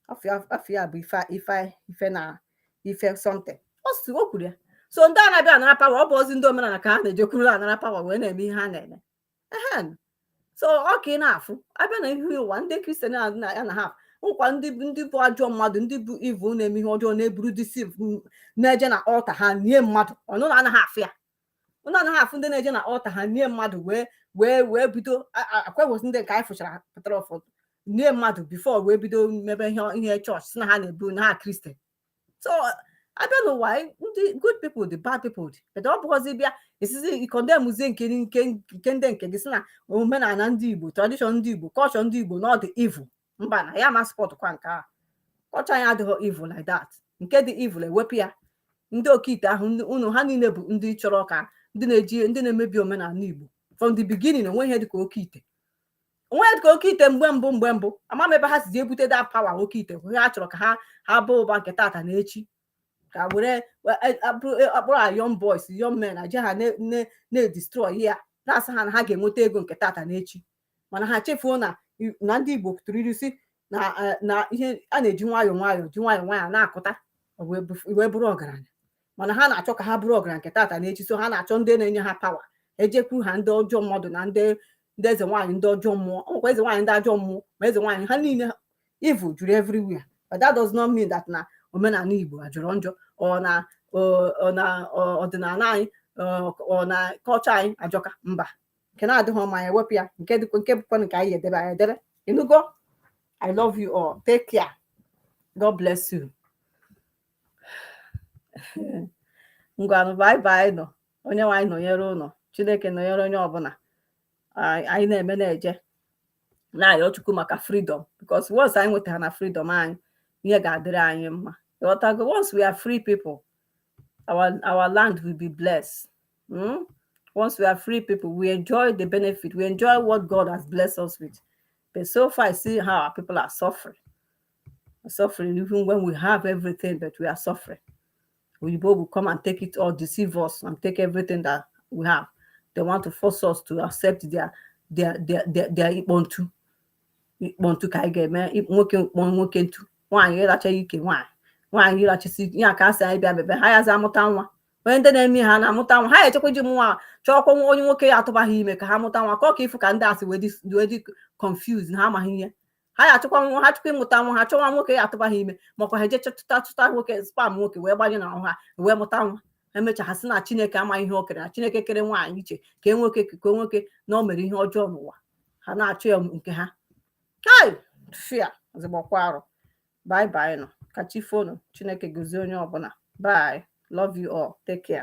Afọ ya bụ Ife na Ife something. O si o kwuru ya. So ndị a na-abịa anara power, ọ bụ ozi ndị omenala ka ha na-ejekwuru anara power wee na-eme ihe ha na-eme. Ehen, so ọ ka ị na-afụ abịa na ihe ụwa, ndị Kristian na ya na ha nkwa, ndị bụ ajọ mmadụ, ndị bụ evil, na-eme ihe ọjọọ, na-eburu deceive, na-eje na altar ha nie mmadụ. Ọnụ na anaghị afụ ya, ụnụ anaghị afụ ndị na-eje na altar ha nie mmadụ wee bido akwewụsị. Ndị nke anyị fụchara pụtara ụfọdụ nie mmadụ before wee bido mebe ihe chọọchị, si na ha na-ebu na ha Kristian. So abịa n'ụwa, ndị good people dị, bad people dị, but ọ bụghọzi bịa esizi condemnzie nke ndị nke gị, si na omenala ndị Igbo, tradition ndị Igbo, culture ndị Igbo na ọ dị evil. Mba, na ya ma kwa nke a, culture anyị adịghị evil like that. Nke dị evil, ewepụ ya. Ndị okeite ahụ unu ha niile bụ ndị chọrọ ka ndị na-eji ndị na-emebi omenala Igbo from the beginning. Onwe ihe dịka oke ite, onwe dịka oke ite mgbe mbụ. Ama m ebe ha si ebute that power oke ite. Ha chọrọ ka ha baa ụba nke tata na echi, ka were akpụrụ a young boys, young men, aje ha na-edestroy ya, na-asị ha na ha ga-enweta ego nke tata na echi. Mana ha chefuo na ndị Igbo tụrụ ilu si na ihe a na-eji nwayọọ nwayọọ, ji nwayọọ nwayọọ na-akụta wee bụrụ ọgaranya. Mana ha na-achọ ka ha bụrụ ọgaranya nke tata na echi, so ha na-achọ ndị na-enye ha power, ejekwu ha ndị ọjọọ mmadụ na ndị eze nwaanyị, ndị ọjọọ mmụọ. Ọ nwekwa eze nwaanyị ndị ajọ mmụọ, ma eze nwaanyị ha niile, evil juru everywhere. But that does not mean that na omenala Igbo ajọrọ njọ, ọ na ọdịnala anyị, ọ na culture anyị ajọka. Mba, nke na-adịghị mma, anyị ewepụ ya. Nke dịkwa, nke bụkwa nke anyị edebe, anyị edebe. Ịnụgo? I love you all. Take care. God bless you. Ngwanụ, bye bye. Nọ onye nwe anyị nọnyere ụnọ, Chineke nọnyere onye ọbụla. Anyị na-eme na-eje na-arịọ Chukwu maka freedom, because once anyị nwetara na freedom anyị, ihe ga-adịrị anyị mma. Ịghọtago? Once we are free people, our land will be blessed. Once we are free people, we enjoy the benefit, we enjoy what God has blessed us with. But so far I see how our people are suffering, suffering, even when we have everything, but we are suffering. Oyibo will come and take it all, deceive us and take everything that we have. They want to force us to accept their ikpọ ntu, ikpọ ntu ka anyị ga-eme nwoke kpọọ nwoke ntu, nwaanyị ịracha ike nwaanyị. Nwaanyị ịrachisi ya ka a sị anyị bịa mebe ha yazi amụta nwa. Onye ndị na-eme ha na-amụta nwa, ha echekwa ji nwa chọọkwa onye nwoke ya atụbaghị ime ka ha mụta nwa ka ọ ka ịfụ ka ndị asị wee dị confused na ha amaghị ihe ha ya achọkwa nwa. Ha chọkwa ịmụta nwa, ha chọwa nwoke ya atụbaghị ime, makwa ha eje chọta chọta nwoke, sperm nwoke wee gbanye n'ahụ ha wee mụta nwa. Emecha, ha sị na Chineke amaghị ihe o kere, na Chineke kere nwaanyị iche ka e nwoke ka nwoke na o mere ihe ọjọọ n'ụwa. Ha na-achọ ya nke ha. Hai, fia zigbakwa arụ. Bye bye nọ ka chi fonu. Chineke gozie onye ọbụla. Bye, love you all, take care.